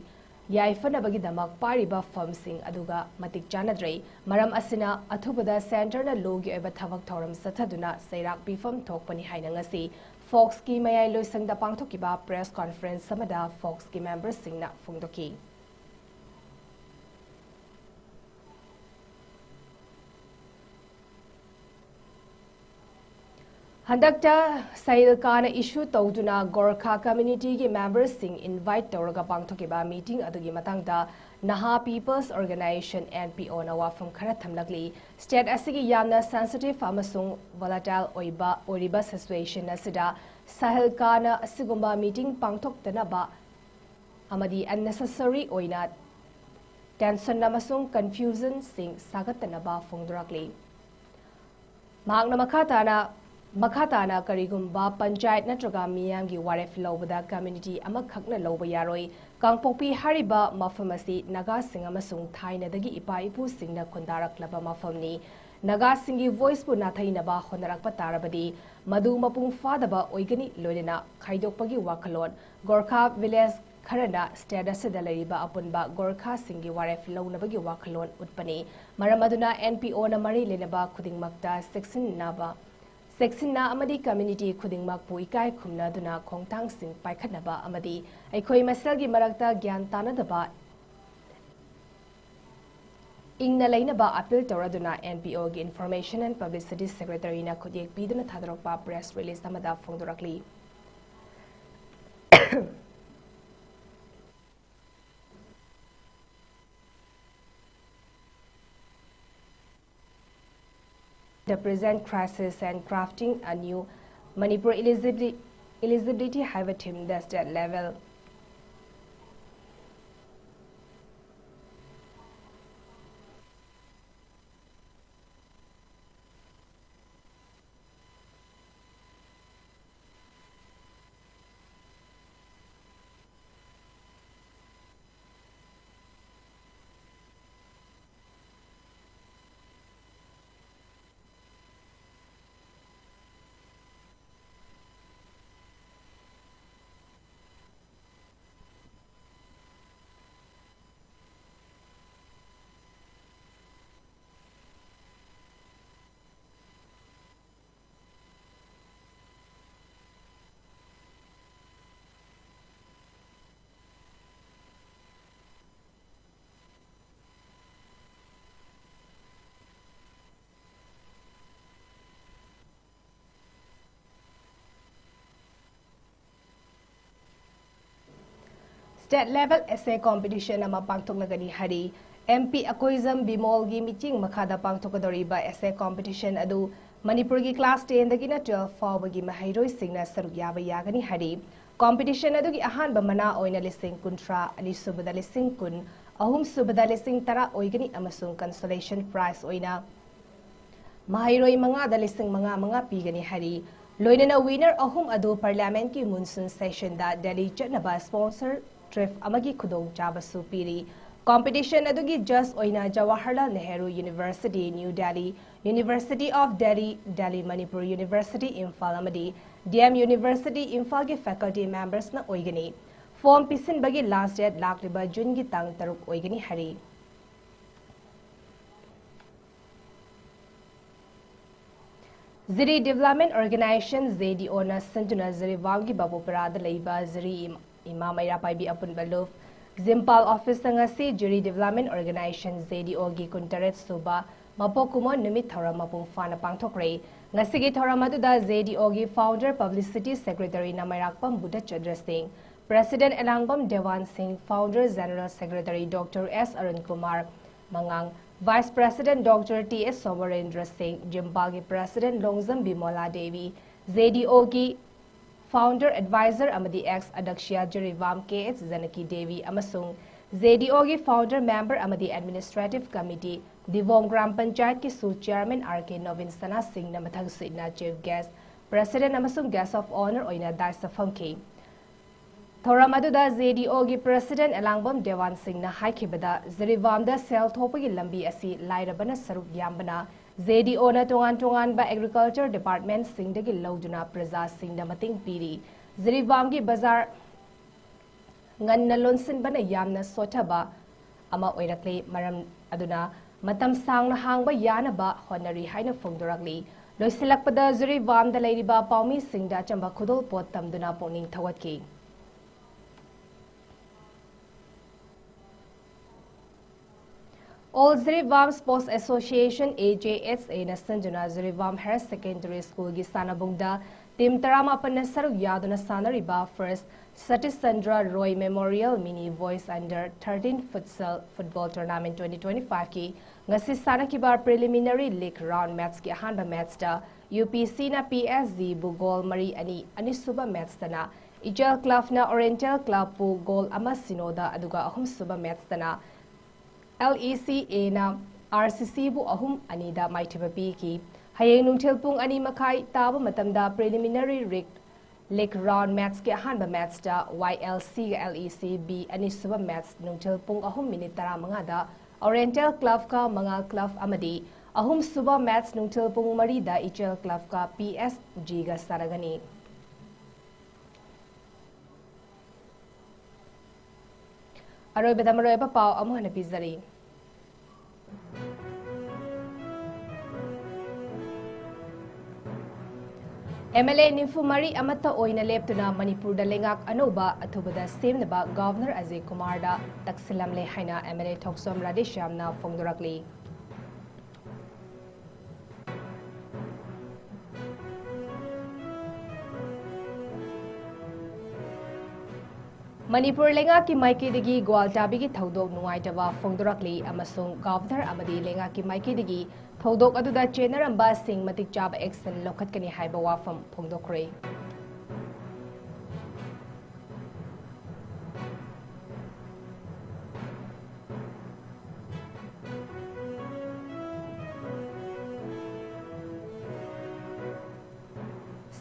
ꯌꯥꯏꯐꯅꯕꯒꯤꯗꯃꯛ ꯄꯥꯏꯔꯤꯕ ꯐꯝꯁꯤꯡ ꯑꯗꯨꯒ ꯃꯇꯤꯛ ꯆꯥꯟꯅꯗ꯭ꯔꯦ꯫ ꯃꯔꯝ ꯑꯁꯤꯅ, ꯑꯊꯨꯕꯗ Centreꯅ lawꯒꯤ ꯑꯣꯏꯕ ꯊꯕꯛ ꯊꯧꯔꯝ ꯆꯠꯊꯗꯨꯅ ꯆꯩꯔꯥꯛ ꯄꯤꯐꯝ ꯊꯣꯛꯄꯅꯤ ꯍꯥꯏꯅ ꯉꯁꯤ FOCSꯀꯤ ꯃꯌꯥꯏ ꯂꯣꯏꯁꯪꯗ ꯄꯥꯡꯊꯣꯛꯈꯤꯕ press conference ꯑꯃꯗ FOCSꯀꯤ memberꯁꯤꯡꯅ ꯐꯣꯡꯗꯣꯛꯈꯤ꯫ ꯍꯟꯗꯛꯇ ꯁꯍꯤꯜꯀꯥꯅ issue ꯇꯧꯗꯨꯅ ꯒꯣꯔꯈꯥ community ꯒꯤ member ꯁꯤꯡ invite ꯇꯧꯔꯒ ꯄꯥꯡꯊꯣꯛꯈꯤꯕ meeting ꯑꯗꯨꯒꯤ ꯃꯇꯥꯡꯗ Naha People's Organisation, N P O ꯅ ꯋꯥꯐꯝ ꯈꯔ ꯊꯝꯂꯛꯂꯤ꯫ State ꯑꯁꯤꯒꯤ ꯌꯥꯝꯅ sensitive ꯑꯃꯁꯨꯡ volatile ꯑꯣꯏꯕ, ꯑꯣꯏꯔꯤꯕ situation ꯑꯁꯤꯗ ꯁꯍꯤꯜꯀꯥꯅ ꯑꯁꯤꯒꯨꯝꯕ meeting ꯄꯥꯡꯊꯣꯛꯇꯅꯕ ꯑꯃꯗꯤ unnecessary ꯑꯣꯏꯅ tension ꯑꯃꯁꯨꯡ confusion ꯁꯤꯡ ꯁꯥꯒꯠꯇꯅꯕ ꯐꯣꯡꯗꯣꯔꯛꯂꯤ꯫ ꯃꯍꯥꯛꯅ ꯃꯈꯥ ꯇꯥꯅ, ꯃꯈꯥ ꯇꯥꯅ ꯀꯔꯤꯒꯨꯝꯕ ꯄꯟꯆꯥꯌꯠ ꯅꯠꯇ꯭ꯔꯒ ꯃꯤꯌꯥꯝꯒꯤ ꯋꯥꯔꯦꯞ ꯂꯧꯕꯗ community ꯑꯃꯈꯛꯅ ꯂꯧꯕ ꯌꯥꯔꯣꯏ꯫ ꯀꯥꯡꯄꯣꯛꯄꯤ ꯍꯥꯏꯔꯤꯕ ꯃꯐꯝ ꯑꯁꯤ ꯅꯥꯒꯥꯁꯤꯡ ꯑꯃꯁꯨꯡ ꯊꯥꯏꯅꯗꯒꯤ ꯏꯄꯥ ꯏꯄꯨꯁꯤꯡꯅ ꯈꯨꯟꯗꯥꯔꯛꯂꯕ ꯃꯐꯝꯅꯤ꯫ ꯅꯥꯒꯥꯁꯤꯡꯒꯤ voice ꯄꯨ ꯅꯥꯊꯩꯅꯕ ꯍꯣꯠꯅꯔꯛꯄ ꯇꯥꯔꯕꯗꯤ ꯃꯗꯨ ꯃꯄꯨꯡ ꯐꯥꯗꯕ ꯑꯣꯏꯒꯅꯤ, ꯂꯣꯏꯅꯅ ꯈꯥꯏꯗꯣꯛꯄꯒꯤ ꯋꯥꯈꯜꯂꯣꯟ, ꯒꯣꯔꯈꯥ village ꯈꯔꯅ state ꯑꯁꯤꯗ ꯂꯩꯔꯤꯕ ꯑꯄꯨꯟꯕ ꯒꯣꯔꯈꯥꯁꯤꯡꯒꯤ ꯋꯥꯔꯦꯞ ꯂꯧꯅꯕꯒꯤ ꯋꯥꯈꯜꯂꯣꯟ ꯎꯠꯄꯅꯤ꯫ ꯃꯔꯝ ꯑꯗꯨꯅ N P O ꯅ ꯃꯔꯤ ꯂꯩꯅꯕ ꯈꯨꯗꯤꯡꯃꯛꯇ ꯆꯦꯛꯁꯤꯟꯅꯕ, ꯆꯦꯛꯁꯤꯟꯅ ꯑꯃꯗꯤ community ꯈꯨꯗꯤꯡꯃꯛꯄꯨ ꯏꯀꯥꯏ ꯈꯨꯝꯅꯗꯨꯅ ꯈꯣꯡꯊꯥꯡꯁꯤꯡ ꯄꯥꯏꯈꯠꯅꯕ ꯑꯃꯗꯤ ꯑꯩꯈꯣꯏ ꯃꯁꯦꯜꯒꯤ ꯃꯔꯛꯇ ꯒ꯭ꯌꯥꯟ ꯇꯥꯅꯗꯕ ꯏꯪꯅ ꯂꯩꯅꯕ appeal ꯇꯧꯔꯗꯨꯅ N P O ꯒꯤ Information and Publicity Secretary ꯅ ꯈꯨꯠꯌꯦꯛ ꯄꯤꯗꯨꯅ ꯊꯥꯗꯣꯔꯛꯄ press release ꯑꯃꯗ ꯐꯣꯡꯗꯣꯔꯛꯂꯤ꯫ The present crisis and crafting a new Manipur eligibility, eligibility ꯍꯥꯏꯕ theme ꯗ state level State level essay competition ꯑꯃ ꯄꯥꯡꯊꯣꯛꯂꯒꯅꯤ ꯍꯥꯏꯔꯤ꯫ M P ꯑꯀꯣꯏꯖꯝ ꯕꯤꯃꯣꯜꯒꯤ ꯃꯤꯠꯌꯦꯡ ꯃꯈꯥꯗ ꯄꯥꯡꯊꯣꯛꯀꯗꯧꯔꯤꯕ essay competition ꯑꯗꯨ ꯃꯅꯤꯄꯨꯔꯒꯤ class ten ꯗꯒꯤꯅ twelve ꯐꯥꯎꯕꯒꯤ ꯃꯍꯩꯔꯣꯏꯁꯤꯡꯅ ꯁꯔꯨꯛ ꯌꯥꯕ ꯌꯥꯒꯅꯤ ꯍꯥꯏꯔꯤ꯫ Competition ꯑꯗꯨꯒꯤ ꯑꯍꯥꯟꯕ ꯃꯅꯥ ꯑꯣꯏꯅ ꯂꯤꯁꯤꯡ ꯀꯨꯟꯊ꯭ꯔꯥ, ꯑꯅꯤꯁꯨꯕꯗ ꯂꯤꯁꯤꯡ ꯀꯨꯟ, ꯑꯍꯨꯝꯁꯨꯕꯗ ꯂꯤꯁꯤꯡ ꯇꯔꯥ ꯑꯣꯏꯒꯅꯤ ꯑꯃꯁꯨꯡ consolation prize ꯑꯣꯏꯅ ꯃꯍꯩꯔꯣꯏ ꯃꯉꯥꯗ ꯂꯤꯁꯤꯡ ꯃꯉꯥ ꯃꯉꯥ ꯄꯤꯒꯅꯤ ꯍꯥꯏꯔꯤ꯫ ꯂꯣꯏꯅꯅ winner ꯑꯍꯨꯝ ꯑꯗꯨ Parliament ꯀꯤ monsoon session ꯗ ꯗꯦꯜꯂꯤ ꯆꯠꯅꯕ sponsor trip ꯑꯃꯒꯤ ꯈꯨꯗꯣꯡꯆꯥꯕꯁꯨ ꯄꯤꯔꯤ꯫ Competition ꯑꯗꯨꯒꯤ judge ꯑꯣꯏꯅ Jawaharlal Nehru University, New Delhi, University of Delhi, Delhi Manipur University, Imphal ꯑꯃꯗꯤ D M University, ꯏꯝꯐꯥꯜꯒꯤ faculty members ꯅ ꯑꯣꯏꯒꯅꯤ꯫ Form ꯄꯤꯁꯤꯟꯕꯒꯤ last date ꯂꯥꯛꯂꯤꯕ June ꯒꯤ ꯇꯥꯡ ꯇꯔꯨꯛ ꯑꯣꯏꯒꯅꯤ ꯍꯥꯏꯔꯤ꯫ ꯖꯤꯔꯤ Development Organization, J D O ꯅ ꯁꯤꯟꯗꯨꯅ ꯖꯤꯔꯤꯕꯥꯝꯒꯤ ꯕꯥꯕꯨꯄꯔꯥꯗ ꯂꯩꯕ ꯖꯤꯔꯤ ꯏꯃꯥ ꯃꯩꯔꯥ ꯄꯥꯏꯕꯤ ꯑꯄꯨꯟꯕ ꯂꯨꯞ ꯖꯤꯝꯄꯥꯜ office ꯇ ꯉꯁꯤ ꯖꯤꯔꯤ Development Organization, J D O ꯒꯤ ꯀꯨꯟꯇꯔꯦꯠ ꯁꯨꯕ ꯃꯄꯣꯛ ꯀꯨꯝꯑꯣꯟ ꯅꯨꯃꯤꯠ ꯊꯧꯔꯝ ꯃꯄꯨꯡ ꯐꯥꯅ ꯄꯥꯡꯊꯣꯛꯈ꯭ꯔꯦ꯫ ꯉꯁꯤꯒꯤ ꯊꯧꯔꯝ ꯑꯗꯨꯗ J D O ꯒꯤ founder publicity secretary ꯅꯃꯩꯔꯥꯛꯄꯝ ꯕꯨꯙꯆꯟꯗ꯭ꯔ ꯁꯤꯡ, president ꯑꯦꯂꯥꯡꯕꯝ ꯗꯦꯋꯥꯟ ꯁꯤꯡ, founder general secretary Doctor S Arun Kumar ꯃꯉꯥꯡ, vice president Doctor T S ꯁꯣꯃꯔꯦꯟꯗ꯭ꯔ ꯁꯤꯡ, ꯖꯤꯝꯄꯥꯜꯒꯤ president ꯂꯣꯡꯖꯝ ꯕꯤꯃꯣꯂꯥ ꯗꯦꯕꯤ, J D O ꯒꯤ founder advisor ꯑꯃꯗꯤ ex ꯑꯗꯛꯁꯤꯌꯥ Jiribam K H ꯖꯅꯀꯤ Devi ꯑꯃꯁꯨꯡ J D O ꯒꯤ founder member ꯑꯃꯗꯤ administrative committee, ꯗꯤꯕꯣꯡ ꯒ꯭ꯔꯥꯝ ꯄꯟꯆꯥꯌꯠꯀꯤꯁꯨ chairman R K Nobin Sana ꯁꯤꯡꯅ ꯃꯊꯪꯁꯤꯠꯅ chief guest, president ꯑꯃꯁꯨꯡ guest of honour ꯑꯣꯏꯅ dais ꯇ ꯐꯝꯈꯤ꯫ ꯊꯧꯔꯝ ꯑꯗꯨꯗ J D O ꯒꯤ president ꯑꯦꯂꯥꯡꯕꯝ ꯗꯦꯋꯥꯟ ꯁꯤꯡꯅ ꯍꯥꯏꯈꯤꯕꯗ, ꯖꯤꯔꯤꯕꯥꯝꯗ ꯁꯦꯜ ꯊꯣꯛꯄꯒꯤ ꯂꯝꯕꯤ ꯑꯁꯤ ꯂꯥꯏꯔꯕꯅ ꯁꯔꯨꯛ ꯌꯥꯝꯕꯅ J D O ꯅ ꯇꯣꯉꯥꯟ ꯇꯣꯉꯥꯟꯕ agriculture department ꯁꯤꯡꯗꯒꯤ ꯂꯧꯗꯨꯅ ꯄ꯭ꯔꯖꯥꯁꯤꯡꯗ ꯃꯇꯦꯡ ꯄꯤꯔꯤ꯫ ꯖꯤꯔꯤꯕꯥꯝꯒꯤ ꯕꯖꯥꯔ ꯉꯟꯅ ꯂꯣꯟꯁꯤꯟꯕꯅ ꯌꯥꯝꯅ ꯁꯣꯠꯊꯕ ꯑꯃ ꯑꯣꯏꯔꯛꯂꯤ꯫ ꯃꯔꯝ ꯑꯗꯨꯅ ꯃꯇꯝ ꯁꯥꯡꯅ ꯍꯥꯡꯕ ꯌꯥꯅꯕ ꯍꯣꯠꯅꯔꯤ ꯍꯥꯏꯅ ꯐꯣꯡꯗꯣꯔꯛꯂꯤ꯫ ꯂꯣꯏꯁꯤꯜꯂꯛꯄꯗ ꯖꯤꯔꯤꯕꯥꯝꯗ ꯂꯩꯔꯤꯕ ꯄꯥꯎꯃꯤꯁꯤꯡꯗ ꯑꯆꯝꯕ ꯈꯨꯗꯣꯜꯄꯣꯠ ꯇꯝꯗꯨꯅ ꯄꯨꯛꯅꯤꯡ ꯊꯧꯒꯠꯈꯤ꯫ All Jiribam Sports Association, A J S A ꯅ ꯁꯤꯟꯗꯨꯅ ꯖꯤꯔꯤꯕꯥꯝ Higher Secondary School ꯒꯤ ꯁꯥꯟꯅꯕꯨꯡꯗ ꯇꯤꯝ ꯇꯔꯥꯃꯥꯄꯟꯅ ꯁꯔꯨꯛ ꯌꯥꯗꯨꯅ ꯁꯥꯟꯅꯔꯤꯕ First Satish Chandra Roy Memorial Mini Boys Under thirteen Futsal Football Tournament twenty twenty-five ꯀꯤ ꯉꯁꯤ ꯁꯥꯟꯅꯈꯤꯕ preliminary league round match ꯀꯤ ꯑꯍꯥꯟꯕ match ꯇ UPC ꯅ PSG ꯕꯨ goal ꯃꯔꯤ ꯑꯅꯤ, ꯑꯅꯤꯁꯨꯕ match ꯇꯅ Ichel Club ꯅ Oriental Club ꯄꯨ goal ꯑꯃ ꯁꯤꯅꯣꯗ, ꯑꯗꯨꯒ ꯑꯍꯨꯝꯁꯨꯕ match ꯇꯅ LECA ꯅ RCC ꯕꯨ ꯑꯍꯨꯝ ꯑꯅꯤꯗ ꯃꯥꯏꯊꯤꯕ ꯄꯤꯈꯤ꯫ ꯍꯌꯦꯡ ꯅꯨꯡꯊꯤꯜ ꯄꯨꯡ ꯑꯅꯤ ꯃꯈꯥꯏ ꯇꯥꯕ ꯃꯇꯝꯗ preliminary league, league round match ꯀꯤ ꯑꯍꯥꯟꯕ match ꯇ YLC ꯒ LECB, ꯑꯅꯤꯁꯨꯕ match ꯅꯨꯡꯊꯤꯜ ꯄꯨꯡ ꯑꯍꯨꯝ minute ꯇꯔꯥꯃꯉꯥꯗ Oriental Club ꯀ ꯃꯉꯥꯜ Club ꯑꯃꯗꯤ ꯑꯍꯨꯝꯁꯨꯕ match ꯅꯨꯡꯊꯤꯜ ꯄꯨꯡ ꯃꯔꯤꯗ Ichel Club ꯀ PSG ꯒ ꯁꯥꯟꯅꯒꯅꯤ꯫ ꯑꯔꯣꯏꯕꯗ ꯃꯔꯨꯑꯣꯏꯕ ꯄꯥꯎ ꯑꯃꯨꯛ ꯍꯟꯅ ꯄꯤꯖꯔꯤ꯫ MLA ꯅꯤꯐꯨ ꯃꯔꯤ ꯑꯃꯠꯇ ꯑꯣꯏꯅ ꯂꯦꯞꯇꯨꯅ ꯃꯅꯤꯄꯨꯔꯗ ꯂꯩꯉꯥꯛ ꯑꯅꯧꯕ ꯑꯊꯨꯕꯗ ꯁꯦꯝꯅꯕ Governor ꯑꯖꯌ ꯀꯨꯃꯥꯔꯗ ꯇꯛꯁꯤꯜꯂꯝꯂꯦ ꯍꯥꯏꯅ MLA ꯊꯣꯛꯆꯣꯝ ꯔꯥꯙꯦꯁ꯭ꯌꯥꯝꯅ ꯐꯣꯡꯗꯣꯔꯛꯂꯤ꯫ ꯃꯅꯤꯄꯨꯔ ꯂꯩꯉꯥꯛꯀꯤ ꯃꯥꯏꯀꯩꯗꯒꯤ ꯒ꯭ꯋꯥꯜꯇꯥꯕꯤꯒꯤ ꯊꯧꯗꯣꯛ ꯅꯨꯡꯉꯥꯏꯇꯕ ꯐꯣꯡꯗꯣꯔꯛꯂꯤ ꯑꯃꯁꯨꯡ Governor ꯑꯃꯗꯤ ꯂꯩꯉꯥꯛꯀꯤ ꯃꯥꯏꯀꯩꯗꯒꯤ ꯊꯧꯗꯣꯛ ꯑꯗꯨꯗ ꯆꯦꯟꯅꯔꯝꯕꯁꯤꯡ ꯃꯇꯤꯛ ꯆꯥꯕ action ꯂꯧꯈꯠꯀꯅꯤ ꯍꯥꯏꯕ ꯋꯥꯐꯝ ꯐꯣꯡꯗꯣꯛꯈ꯭ꯔꯦ꯫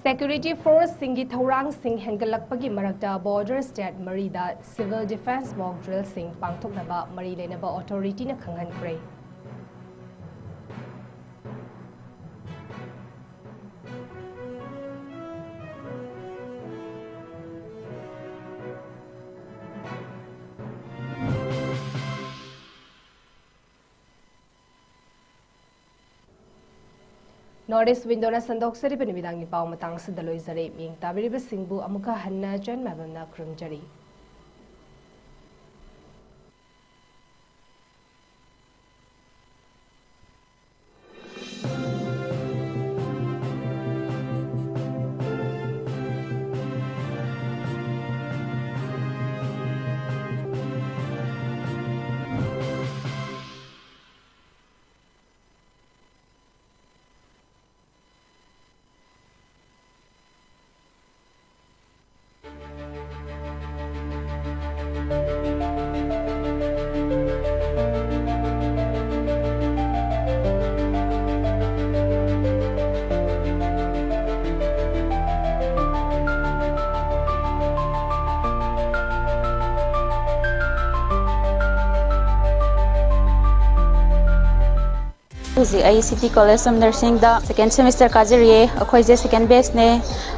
Security force ꯁꯤꯡꯒꯤ ꯊꯧꯔꯥꯡꯁꯤꯡ ꯍꯦꯟꯒꯠꯂꯛꯄꯒꯤ ꯃꯔꯛꯇ border state ꯃꯔꯤꯗ civil defence mock drill ꯁꯤꯡ ꯄꯥꯡꯊꯣꯛꯅꯕ ꯃꯔꯤ ꯂꯩꯅꯕ authority ꯅ ꯈꯪꯍꯟꯈ꯭ꯔꯦ꯫ North East Window ꯅ ꯁꯟꯗꯣꯛꯆꯔꯤꯕ ꯅꯨꯃꯤꯗꯥꯡꯒꯤ ꯄꯥꯎ ꯃꯇꯥꯡ ꯑꯁꯤꯗ ꯂꯣꯏꯖꯔꯦ꯫ ꯃꯤꯠꯌꯦꯡ ꯇꯥꯕꯤꯔꯤꯕꯁꯤꯡꯕꯨ ꯑꯃꯨꯛꯀ ꯍꯟꯅ ꯆꯟ ꯃꯥꯏꯕꯝꯅ ꯈꯨꯔꯨꯝꯖꯔꯤ꯫ ꯍꯧꯖꯤꯛ ꯑꯩ City College of Nursingꯗ second semester ꯀꯥꯖꯔꯤꯌꯦ꯫ ꯑꯩꯈꯣꯏꯁꯦ second batchꯅꯦ꯫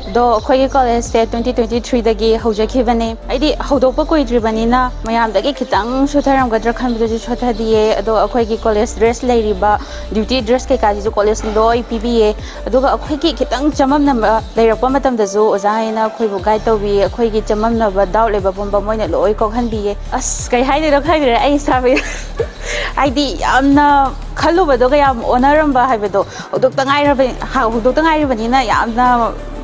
ꯑꯗꯣ ꯑꯩꯈꯣꯏꯒꯤ collegeꯁꯦ twenty twenty threeꯗꯒꯤ ꯍꯧꯖꯈꯤꯕꯅꯦ꯫ ꯑꯩꯗꯤ ꯍꯧꯗꯣꯛꯄ ꯀꯨꯏꯗ꯭ꯔꯤꯕꯅꯤꯅ ꯃꯌꯥꯝꯗꯒꯤ ꯈꯤꯇꯪ ꯁꯣꯊꯔꯝꯒꯗ꯭ꯔꯥ ꯈꯟꯕꯗꯨꯁꯨ ꯁꯣꯊꯗꯤꯌꯦ꯫ ꯑꯗꯣ ꯑꯩꯈꯣꯏꯒꯤ college dress ꯂꯩꯔꯤꯕ duty dress ꯀꯩꯀꯥꯁꯤꯁꯨ collegeꯅ ꯂꯣꯏ ꯄꯤꯕꯤꯌꯦ꯫ ꯑꯗꯨꯒ ꯑꯩꯈꯣꯏꯒꯤ ꯈꯤꯇꯪ ꯆꯃꯝꯅꯕ ꯂꯩꯔꯛꯄ ꯃꯇꯝꯗꯁꯨ ꯑꯣꯖꯥ ꯍꯥꯏꯅ ꯑꯩꯈꯣꯏꯕꯨ guide ꯇꯧꯕꯤꯌꯦ꯫ ꯑꯩꯈꯣꯏꯒꯤ ꯆꯃꯝꯅꯕ, doubt ꯂꯩꯕ ꯄꯨꯝꯕ ꯃꯣꯏꯅ ꯂꯣꯏ ꯀꯣꯛꯍꯟꯕꯤꯌꯦ꯫ ꯑꯁ, ꯀꯩ ꯍꯥꯏꯗꯣꯏꯅꯣ ꯈꯪꯗ꯭ꯔꯦ ꯑꯩ ꯏꯁꯥꯕꯨ꯫ ꯍꯥꯏꯗꯤ ꯌꯥꯝꯅ ꯈꯜꯂꯨꯕꯗꯣ ꯀꯌꯥꯝ ꯑꯣꯟꯅꯔꯝꯕ ꯍꯥꯏꯕꯗꯣ ꯍꯧꯗꯣꯛꯇ ꯉꯥꯏꯔꯕ-, ꯍ-, ꯍꯧꯗꯣꯛꯇ ꯉꯥꯏꯔꯤꯕꯅꯤꯅ ꯌꯥꯝꯅ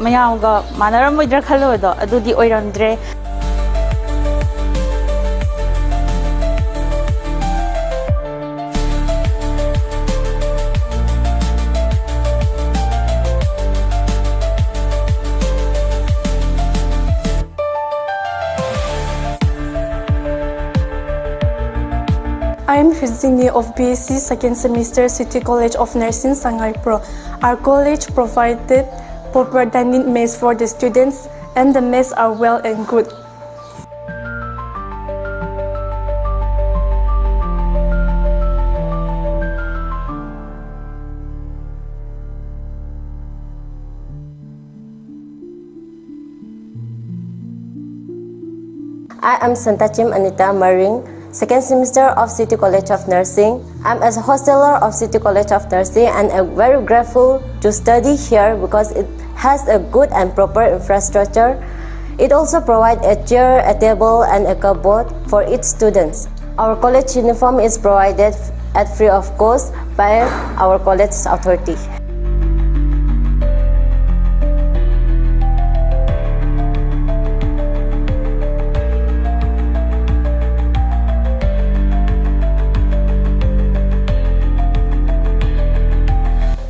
ꯃꯌꯥꯝꯒ ꯃꯥꯟꯅꯔꯝꯃꯣꯏꯗ꯭ꯔꯥ ꯈꯜꯂꯨꯕꯗꯣ ꯑꯗꯨꯗꯤ ꯑꯣꯏꯔꯝꯗ꯭ꯔꯦ꯫ I am Virginia of B S C second semester, City College of Nursing, Sangaiprou. Our college provided proper dining mess for the students, and the mess are well and good. I am Santachim Anita Maring, second semester of City College of Nursing. I'm a hosteler of City College of Nursing and I'm very grateful to study here because it has a good and proper infrastructure. It also provides a chair, a table, and a cupboard for each student. Our college uniform is provided at free of cost by our college authority.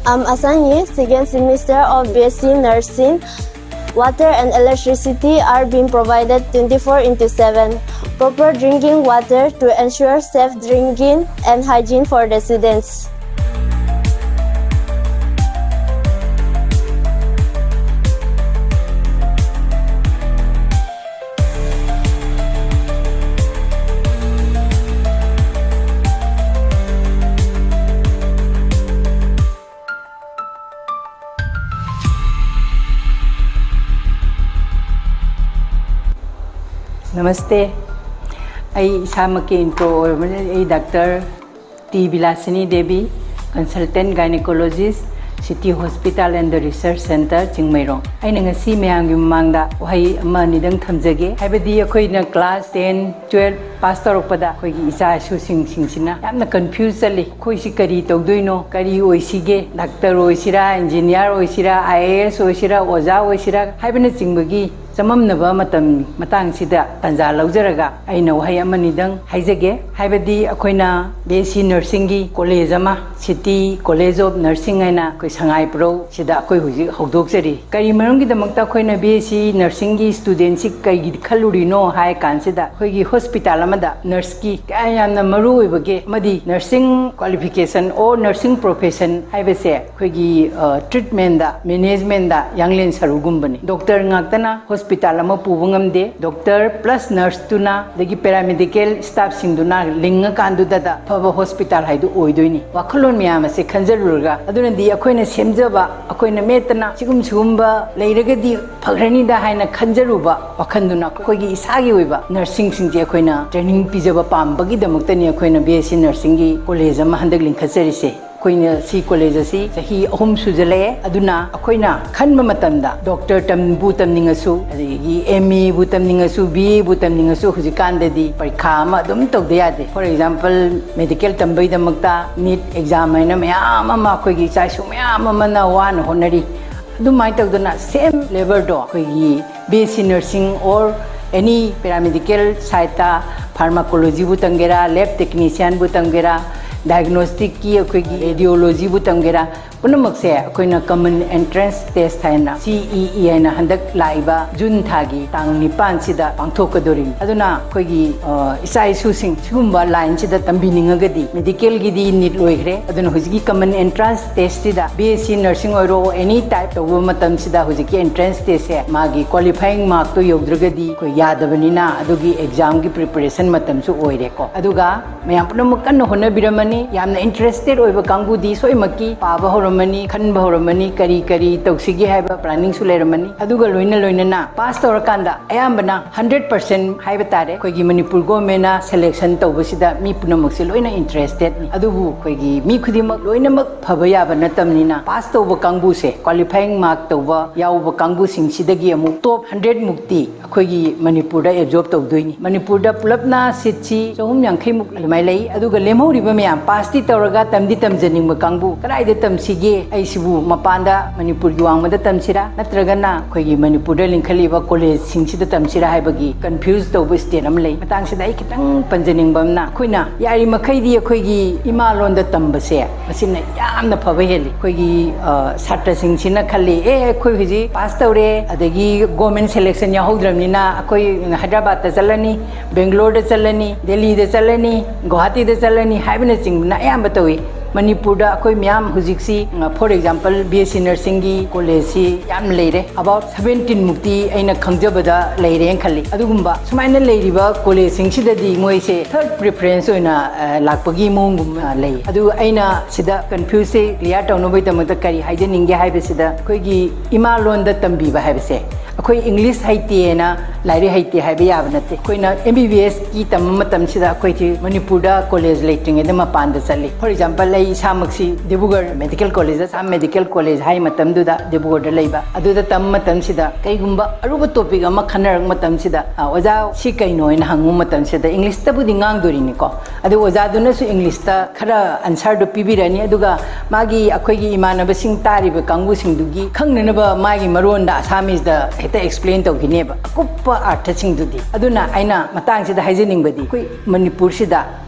I'm Asang Yi, second semester of B S C Nursing. Water and electricity are being provided twenty-four into seven. Proper drinking water to ensure safe drinking and hygiene for the students. ꯅꯃꯁꯇꯦ꯫ ꯑꯩ ꯏꯁꯥꯃꯛꯀꯤ intro ꯑꯣꯏꯔꯕꯅꯤ꯫ ꯑꯩ doctor T Bilashini Devi, consultant gynecologist, City Hospital and the Research Centre, Chingmeirong. ꯑꯩꯅ ꯉꯁꯤ ꯃꯌꯥꯝꯒꯤ ꯃꯃꯥꯡꯗ ꯋꯥꯍꯩ ꯑꯃ ꯑꯅꯤꯗꯪ ꯊꯝꯖꯒꯦ꯫ ꯍꯥꯏꯕꯗꯤ ꯑꯩꯈꯣꯏꯅ class ten, twelve pass ꯇꯧꯔꯛꯄꯗ ꯑꯩꯈꯣꯏꯒꯤ ꯏꯆꯥ ꯏꯁꯨꯁꯤꯡꯁꯤꯡꯁꯤꯅ ꯌꯥꯝꯅ confuse ꯆꯠꯂꯤ꯫ ꯑꯩꯈꯣꯏꯁꯤ ꯀꯔꯤ ꯇꯧꯗꯣꯏꯅꯣ? ꯀꯔꯤ ꯑꯣꯏꯁꯤꯒꯦ? ꯗꯥꯛꯇꯔ ꯑꯣꯏꯁꯤꯔꯥ, engineer ꯑꯣꯏꯁꯤꯔꯥ, IAS ꯑꯣꯏꯁꯤꯔꯥ, ꯑꯣꯖꯥ ꯑꯣꯏꯁꯤꯔꯥ ꯍꯥꯏꯕꯅꯆꯤꯡꯕꯒꯤ ꯆꯃꯝꯅꯕ ꯃꯇꯝ ꯃꯇꯥꯡꯁꯤꯗ ꯇꯥꯟꯖꯥ ꯂꯧꯖꯔꯒ ꯑꯩꯅ ꯋꯥꯍꯩ ꯑꯃꯅꯤꯗꯪ ꯍꯥꯏꯖꯒꯦ꯫ ꯍꯥꯏꯕꯗꯤ ꯑꯩꯈꯣꯏꯅ BSc nursingꯒꯤ college ꯑꯃ, City College of Nursing ꯍꯥꯏꯅ ꯑꯩꯈꯣꯏ ꯁꯉꯥꯏꯄ꯭ꯔꯧ ꯁꯤꯗ ꯑꯩꯈꯣꯏ ꯍꯧꯖꯤꯛ ꯍꯧꯗꯣꯛꯆꯔꯤ꯫ ꯀꯔꯤ ꯃꯔꯝꯒꯤꯗꯃꯛꯇ ꯑꯩꯈꯣꯏꯅ BSc nursingꯒꯤ studentꯁꯤ ꯀꯩꯒꯤ ꯈꯜꯂꯨꯔꯤꯅꯣ ꯍꯥꯏ ꯀꯥꯟꯁꯤꯗ, ꯑꯩꯈꯣꯏꯒꯤ hospital ꯑꯃꯗ nurseꯀꯤ ꯀꯌꯥ ꯌꯥꯝꯅ ꯃꯔꯨ ꯑꯣꯏꯕꯒꯦ, ꯑꯃꯗꯤ nursing qualification or nursing profession ꯍꯥꯏꯕꯁꯦ ꯑꯩꯈꯣꯏꯒꯤ, ꯑ, treatmentꯗ, managementꯗ ꯌꯥꯡꯂꯦꯟ ꯁꯔꯨꯒꯨꯝꯕꯅꯤ꯫ Doctor ꯉꯥꯛꯇꯅ hospital ꯑꯃ ꯄꯨꯕ ꯉꯝꯗꯦ꯫ Doctor plus nurseꯇꯨꯅ, ꯑꯗꯒꯤ paramedical staffꯁꯤꯡꯗꯨꯅ ꯂꯤꯡꯉꯀꯥꯟꯗꯨꯗ ꯑꯐꯕ hospital ꯍꯥꯏꯗꯨ ꯑꯣꯏꯗꯣꯏꯅꯤ꯫ ꯋꯥꯈꯜꯂꯣꯟ ꯃꯌꯥꯝ ꯑꯁꯦ ꯈꯟꯖꯔꯨꯔꯒ, ꯑꯗꯨꯅꯗꯤ ꯑꯩꯈꯣꯏꯅ ꯁꯦꯝꯖꯕ, ꯑꯩꯈꯣꯏꯅ ꯃꯦꯠꯇꯅ ꯁꯤꯒꯨꯝ ꯁꯤꯒꯨꯝꯕ ꯂꯩꯔꯒꯗꯤ ꯐꯈ꯭ꯔꯅꯤꯗ ꯍꯥꯏꯅ ꯈꯟꯖꯔꯨꯕ ꯋꯥꯈꯜꯗꯨꯅ, ꯑꯩꯈꯣꯏꯒꯤ ꯏꯁꯥꯒꯤ ꯑꯣꯏꯕ nursingꯁꯤꯡꯁꯦ ꯑꯩꯈꯣꯏꯅ training ꯄꯤꯖꯕ ꯄꯥꯝꯕꯒꯤꯗꯃꯛꯇꯅꯤ ꯑꯩꯈꯣꯏꯅ BSc nursingꯒꯤ college ꯑꯃ ꯍꯟꯗꯛ ꯂꯤꯡꯈꯠꯆꯔꯤꯁꯦ꯫ ꯑꯩꯈꯣꯏꯅ ꯁꯤ college ꯑꯁꯤ ꯆꯍꯤ ꯑꯍꯨꯝ ꯁꯨꯖꯜꯂꯛꯑꯦ꯫ ꯑꯗꯨꯅ ꯑꯩꯈꯣꯏꯅ ꯈꯟꯕ ꯃꯇꯝꯗ doctor ꯇꯝꯕꯨ ꯇꯝꯅꯤꯡꯉꯁꯨ, ꯑꯗꯒꯤ MAꯕꯨ ꯇꯝꯅꯤꯡꯉꯁꯨ, BAꯕꯨ ꯇꯝꯅꯤꯡꯉꯁꯨ, ꯍꯧꯖꯤꯛꯀꯥꯟꯗꯗꯤ ꯄꯔꯤꯈꯥ ꯑꯃ ꯑꯗꯨꯝ ꯇꯧꯗ ꯌꯥꯗꯦ꯫ For example, medical ꯇꯝꯕꯩꯗꯃꯛꯇ NEET exam ꯍꯥꯏꯅ ꯃꯌꯥꯝ ꯑꯃ ꯑꯩꯈꯣꯏꯒꯤ ꯏꯆꯥ ꯏꯁꯨ ꯃꯌꯥꯝ ꯑꯃꯅ ꯋꯥꯅ ꯍꯣꯠꯅꯔꯤ꯫ ꯑꯗꯨꯃꯥꯏꯅ ꯇꯧꯗꯅ same levelꯗꯣ ꯑꯩꯈꯣꯏꯒꯤ BSc nursing or any paramedical sideꯇ pharmacologyꯕꯨ ꯇꯝꯒꯦꯔꯥ, lab technicianꯕꯨ ꯇꯝꯒꯦꯔꯥ, diagnosticꯀꯤ ꯑꯩꯈꯣꯏꯒꯤ radiologyꯕꯨ ꯇꯝꯒꯦꯔꯥ, ꯄꯨꯝꯅꯃꯛꯁꯦ ꯑꯩꯈꯣꯏꯅ common entrance test ꯍꯥꯏꯅ, CEE ꯍꯥꯏꯅ, ꯍꯟꯗꯛ ꯂꯥꯛꯏꯕ June ꯊꯥꯒꯤ ꯇꯥꯡ ꯅꯤꯄꯥꯟꯁꯤꯗ ꯄꯥꯡꯊꯣꯛꯀꯗꯧꯔꯤꯅꯤ꯫ ꯑꯗꯨꯅ ꯑꯩꯈꯣꯏꯒꯤ, ꯑ, ꯏꯆꯥ ꯏꯁꯨꯁꯤꯡ ꯁꯤꯒꯨꯝꯕ lineꯁꯤꯗ ꯇꯝꯕꯤꯅꯤꯡꯉꯒꯗꯤ, medicalꯒꯤꯗꯤ NEET ꯂꯣꯏꯈ꯭ꯔꯦ, ꯑꯗꯨꯅ ꯍꯧꯖꯤꯛꯀꯤ common entrance testꯁꯤꯗ BSc nursing ꯑꯣꯏꯔꯣ, any type ꯇꯧꯕ ꯃꯇꯝꯁꯤꯗ ꯍꯧꯖꯤꯛꯀꯤ entrance testꯁꯦ ꯃꯥꯒꯤ qualifying markꯇꯣ ꯌꯧꯗ꯭ꯔꯒꯗꯤ ꯑꯩꯈꯣꯏ ꯌꯥꯗꯕꯅꯤꯅ, ꯑꯗꯨꯒꯤ examꯒꯤ preparation ꯃꯇꯝꯁꯨ ꯑꯣꯏꯔꯦꯀꯣ꯫ ꯑꯗꯨꯒ ꯃꯌꯥꯝ ꯄꯨꯝꯅꯃꯛ ꯀꯟꯅ ꯍꯣꯠꯅꯕꯤꯔꯝꯃꯅꯤ꯫ ꯌꯥꯝꯅ interested ꯑꯣꯏꯕ ꯀꯥꯡꯕꯨꯗꯤ ꯁꯣꯏꯃꯛꯀꯤ ꯄꯥꯕ ꯍꯧꯔꯝꯃꯅꯤ꯫ ꯍꯧꯔꯝꯃꯅꯤ, ꯈꯟꯕ ꯍꯧꯔꯝꯃꯅꯤ, ꯀꯔꯤ ꯀꯔꯤ ꯇꯧꯁꯤꯒꯦ ꯍꯥꯏꯕ planning ꯁꯨ ꯂꯩꯔꯝꯃꯅꯤ꯫ ꯑꯗꯨꯒ ꯂꯣꯏꯅ ꯂꯣꯏꯅꯅ pass ꯇꯧꯔꯀꯥꯟꯗ ꯑꯌꯥꯝꯕꯅ hundred percent ꯍꯥꯏꯕ ꯇꯥꯔꯦ, ꯑꯩꯈꯣꯏꯒꯤ ꯃꯅꯤꯄꯨꯔ government ꯅ selection ꯇꯧꯕꯁꯤꯗ ꯃꯤ ꯄꯨꯝꯅꯃꯛꯁꯦ ꯂꯣꯏꯅ interested ꯅꯤ꯫ ꯑꯗꯨꯕꯨ ꯑꯩꯈꯣꯏꯒꯤ ꯃꯤ ꯈꯨꯗꯤꯡꯃꯛ ꯂꯣꯏꯅꯃꯛ ꯐꯕ ꯌꯥꯕ ꯅꯠꯇꯕꯅꯤꯅ, pass ꯇꯧꯕ ꯀꯥꯡꯕꯨꯁꯦ, qualifying mark ꯇꯧꯕ ꯌꯥꯎꯕ ꯀꯥꯡꯕꯨꯁꯤꯡꯁꯤꯗꯒꯤ ꯑꯃꯨꯛ top hundred ꯃꯨꯛꯇꯤ ꯑꯩꯈꯣꯏꯒꯤ ꯃꯅꯤꯄꯨꯔꯗ absorb ꯇꯧꯗꯣꯏꯅꯤ꯫ ꯃꯅꯤꯄꯨꯔꯗ ꯄꯨꯂꯞꯅ seat ꯁꯤ ꯆꯍꯨꯝ ꯌꯥꯡꯈꯩ ꯃꯨꯛ ꯑꯗꯨꯃꯥꯏꯅ ꯂꯩ꯫ ꯑꯗꯨꯒ ꯂꯦꯝꯍꯧꯔꯤꯕ ꯃꯌꯥꯝ, pass ꯇꯤ ꯇꯧꯔꯒ ꯇꯝꯗꯤ ꯇꯝꯖꯅꯤꯡꯕ ꯀꯥꯡꯕꯨ, ꯀꯗꯥꯏꯗ ꯇꯝꯁꯤꯒꯦ? ꯑꯩꯁꯤꯕꯨ ꯃꯄꯥꯟꯗ, ꯃꯅꯤꯄꯨꯔꯒꯤ ꯋꯥꯡꯃꯗ ꯇꯝꯁꯤꯔꯥ, ꯅꯠꯇ꯭ꯔꯒꯅ ꯑꯩꯈꯣꯏꯒꯤ ꯃꯅꯤꯄꯨꯔꯗ ꯂꯤꯡꯈꯠꯂꯤꯕ college ꯁꯤꯡꯁꯤꯗ ꯇꯝꯁꯤꯔꯥ ꯍꯥꯏꯕꯒꯤ confuse ꯇꯧꯕ state ꯑꯃ ꯂꯩ꯫ ꯃꯇꯥꯡꯁꯤꯗ ꯑꯩ ꯈꯤꯇꯪ ꯄꯟꯖꯅꯤꯡꯕ ꯑꯃꯅ, ꯑꯩꯈꯣꯏꯅ ꯌꯥꯔꯤꯃꯈꯩꯗꯤ ꯑꯩꯈꯣꯏꯒꯤ ꯏꯃꯥ ꯂꯣꯟꯗ ꯇꯝꯕꯁꯦ, ꯃꯁꯤꯅ ꯌꯥꯝꯅ ꯐꯕ ꯍꯦꯜꯂꯤ꯫ ꯑꯩꯈꯣꯏꯒꯤ, ꯑ, ꯁꯥꯇ꯭ꯔꯁꯤꯡꯁꯤꯅ ꯈꯜꯂꯤ, "ꯑꯦ, ꯑꯩꯈꯣꯏ ꯍꯧꯖꯤꯛ pass ꯇꯧꯔꯦ, ꯑꯗꯒꯤ government selection ꯌꯥꯎꯍꯧꯗ꯭ꯔꯕꯅꯤꯅ ꯑꯩꯈꯣꯏ ꯍꯥꯏꯗ꯭ꯔꯕꯥꯗꯇ ꯆꯠꯂꯅꯤ, ꯕꯦꯡꯒ꯭ꯂꯣꯔꯗ ꯆꯠꯂꯅꯤ, ꯗꯦꯜꯂꯤꯗ ꯆꯠꯂꯅꯤ, ꯒꯨꯋꯥꯍꯥꯇꯤꯗ ꯆꯠꯂꯅꯤ" ꯍꯥꯏꯕꯅꯆꯤꯡꯕꯅ ꯑꯌꯥꯝꯕ ꯇꯧꯏ꯫ ꯃꯅꯤꯄꯨꯔꯗ ꯑꯩꯈꯣꯏ ꯃꯌꯥꯝ ꯍꯧꯖꯤꯛꯁꯤ, ꯑ, for example, B S C nursing ꯒꯤ college ꯁꯤ ꯌꯥꯝ ꯂꯩꯔꯦ꯫ About seventeen ꯃꯨꯛꯇꯤ ꯑꯩꯅ ꯈꯪꯖꯕꯗ ꯂꯩꯔꯦꯅ ꯈꯜꯂꯤ꯫ ꯑꯗꯨꯒꯨꯝꯕ ꯁꯨꯃꯥꯏꯅ ꯂꯩꯔꯤꯕ college ꯁꯤꯡꯁꯤꯗꯗꯤ ꯃꯣꯏꯁꯦ third preference ꯑꯣꯏꯅ, ꯑ, ꯂꯥꯛꯄꯒꯤ ꯃꯑꯣꯡꯒꯨꯝꯕ ꯂꯩ꯫ ꯑꯗꯨ ꯑꯩꯅ ꯁꯤꯗ confuse ꯁꯦ clear ꯇꯧꯅꯕꯒꯤꯗꯃꯛꯇ ꯀꯔꯤ ꯍꯥꯏꯖꯅꯤꯡꯒꯦ ꯍꯥꯏꯕꯁꯤꯗ, ꯑꯩꯈꯣꯏꯒꯤ ꯏꯃꯥ ꯂꯣꯟꯗ ꯇꯝꯕꯤꯕ ꯍꯥꯏꯕꯁꯦ, ꯑꯩꯈꯣꯏ English ꯍꯩꯇꯦꯅ ꯂꯥꯏꯔꯤꯛ ꯍꯩꯇꯦ ꯍꯥꯏꯕ ꯌꯥꯕ ꯅꯠꯇꯦ꯫ ꯑꯩꯈꯣꯏꯅ M B B S ꯀꯤ ꯇꯝꯕ ꯃꯇꯝꯁꯤꯗ ꯑꯩꯈꯣꯏꯁꯤ ꯃꯅꯤꯄꯨꯔꯗ college ꯂꯩꯇ꯭ꯔꯤꯉꯩꯗ ꯃꯄꯥꯟꯗ ꯆꯠꯂꯤ꯫ For example, ꯑꯩ ꯏꯁꯥꯃꯛꯁꯤ ꯗꯤꯕ꯭ꯔꯨꯒꯔ Medical College ꯗ, ꯑꯁꯥꯝ Medical College ꯍꯥꯏ ꯃꯇꯝꯗꯨꯗ ꯗꯤꯕ꯭ꯔꯨꯒꯔꯗ ꯂꯩꯕ, ꯑꯗꯨꯗ ꯇꯝꯕ ꯃꯇꯝꯁꯤꯗ ꯀꯩꯒꯨꯝꯕ ꯑꯔꯨꯕ topic ꯑꯃ ꯈꯟꯅꯔꯛꯄ ꯃꯇꯝꯁꯤꯗ, "ꯑ, ꯑꯣꯖꯥ, ꯁꯤ ꯀꯩꯅꯣ?" ꯍꯥꯏꯅ ꯍꯪꯕ ꯃꯇꯝꯁꯤꯗ English ꯇꯕꯨꯗꯤ ꯉꯥꯡꯗꯣꯔꯤꯅꯤꯀꯣ, ꯑꯗꯨ ꯑꯣꯖꯥꯗꯨꯅꯁꯨ English ꯇ ꯈꯔ answer ꯗꯨ ꯄꯤꯕꯤꯔꯅꯤ, ꯑꯗꯨꯒ ꯃꯥꯒꯤ, ꯑꯩꯈꯣꯏꯒꯤ ꯏꯃꯥꯟꯅꯕꯁꯤꯡ ꯇꯥꯔꯤꯕ ꯀꯥꯡꯕꯨꯁꯤꯡꯗꯨꯒꯤ ꯈꯪꯅꯅꯕ ꯃꯥꯒꯤ ꯃꯔꯣꯟꯗ, Assamese ꯗ ꯍꯦꯛꯇ explain ꯇꯧꯈꯤꯅꯦꯕ, ꯑꯀꯨꯞꯄ ꯑꯥꯔꯊꯁꯤꯡꯗꯨꯗꯤ꯫ ꯑꯗꯨꯅ ꯑꯩꯅ ꯃꯇꯥꯡꯁꯤꯗ ꯍꯥꯏꯖꯅꯤꯡꯕꯗꯤ, ꯑꯩꯈꯣꯏ ꯃꯅꯤꯄꯨꯔꯁꯤꯗ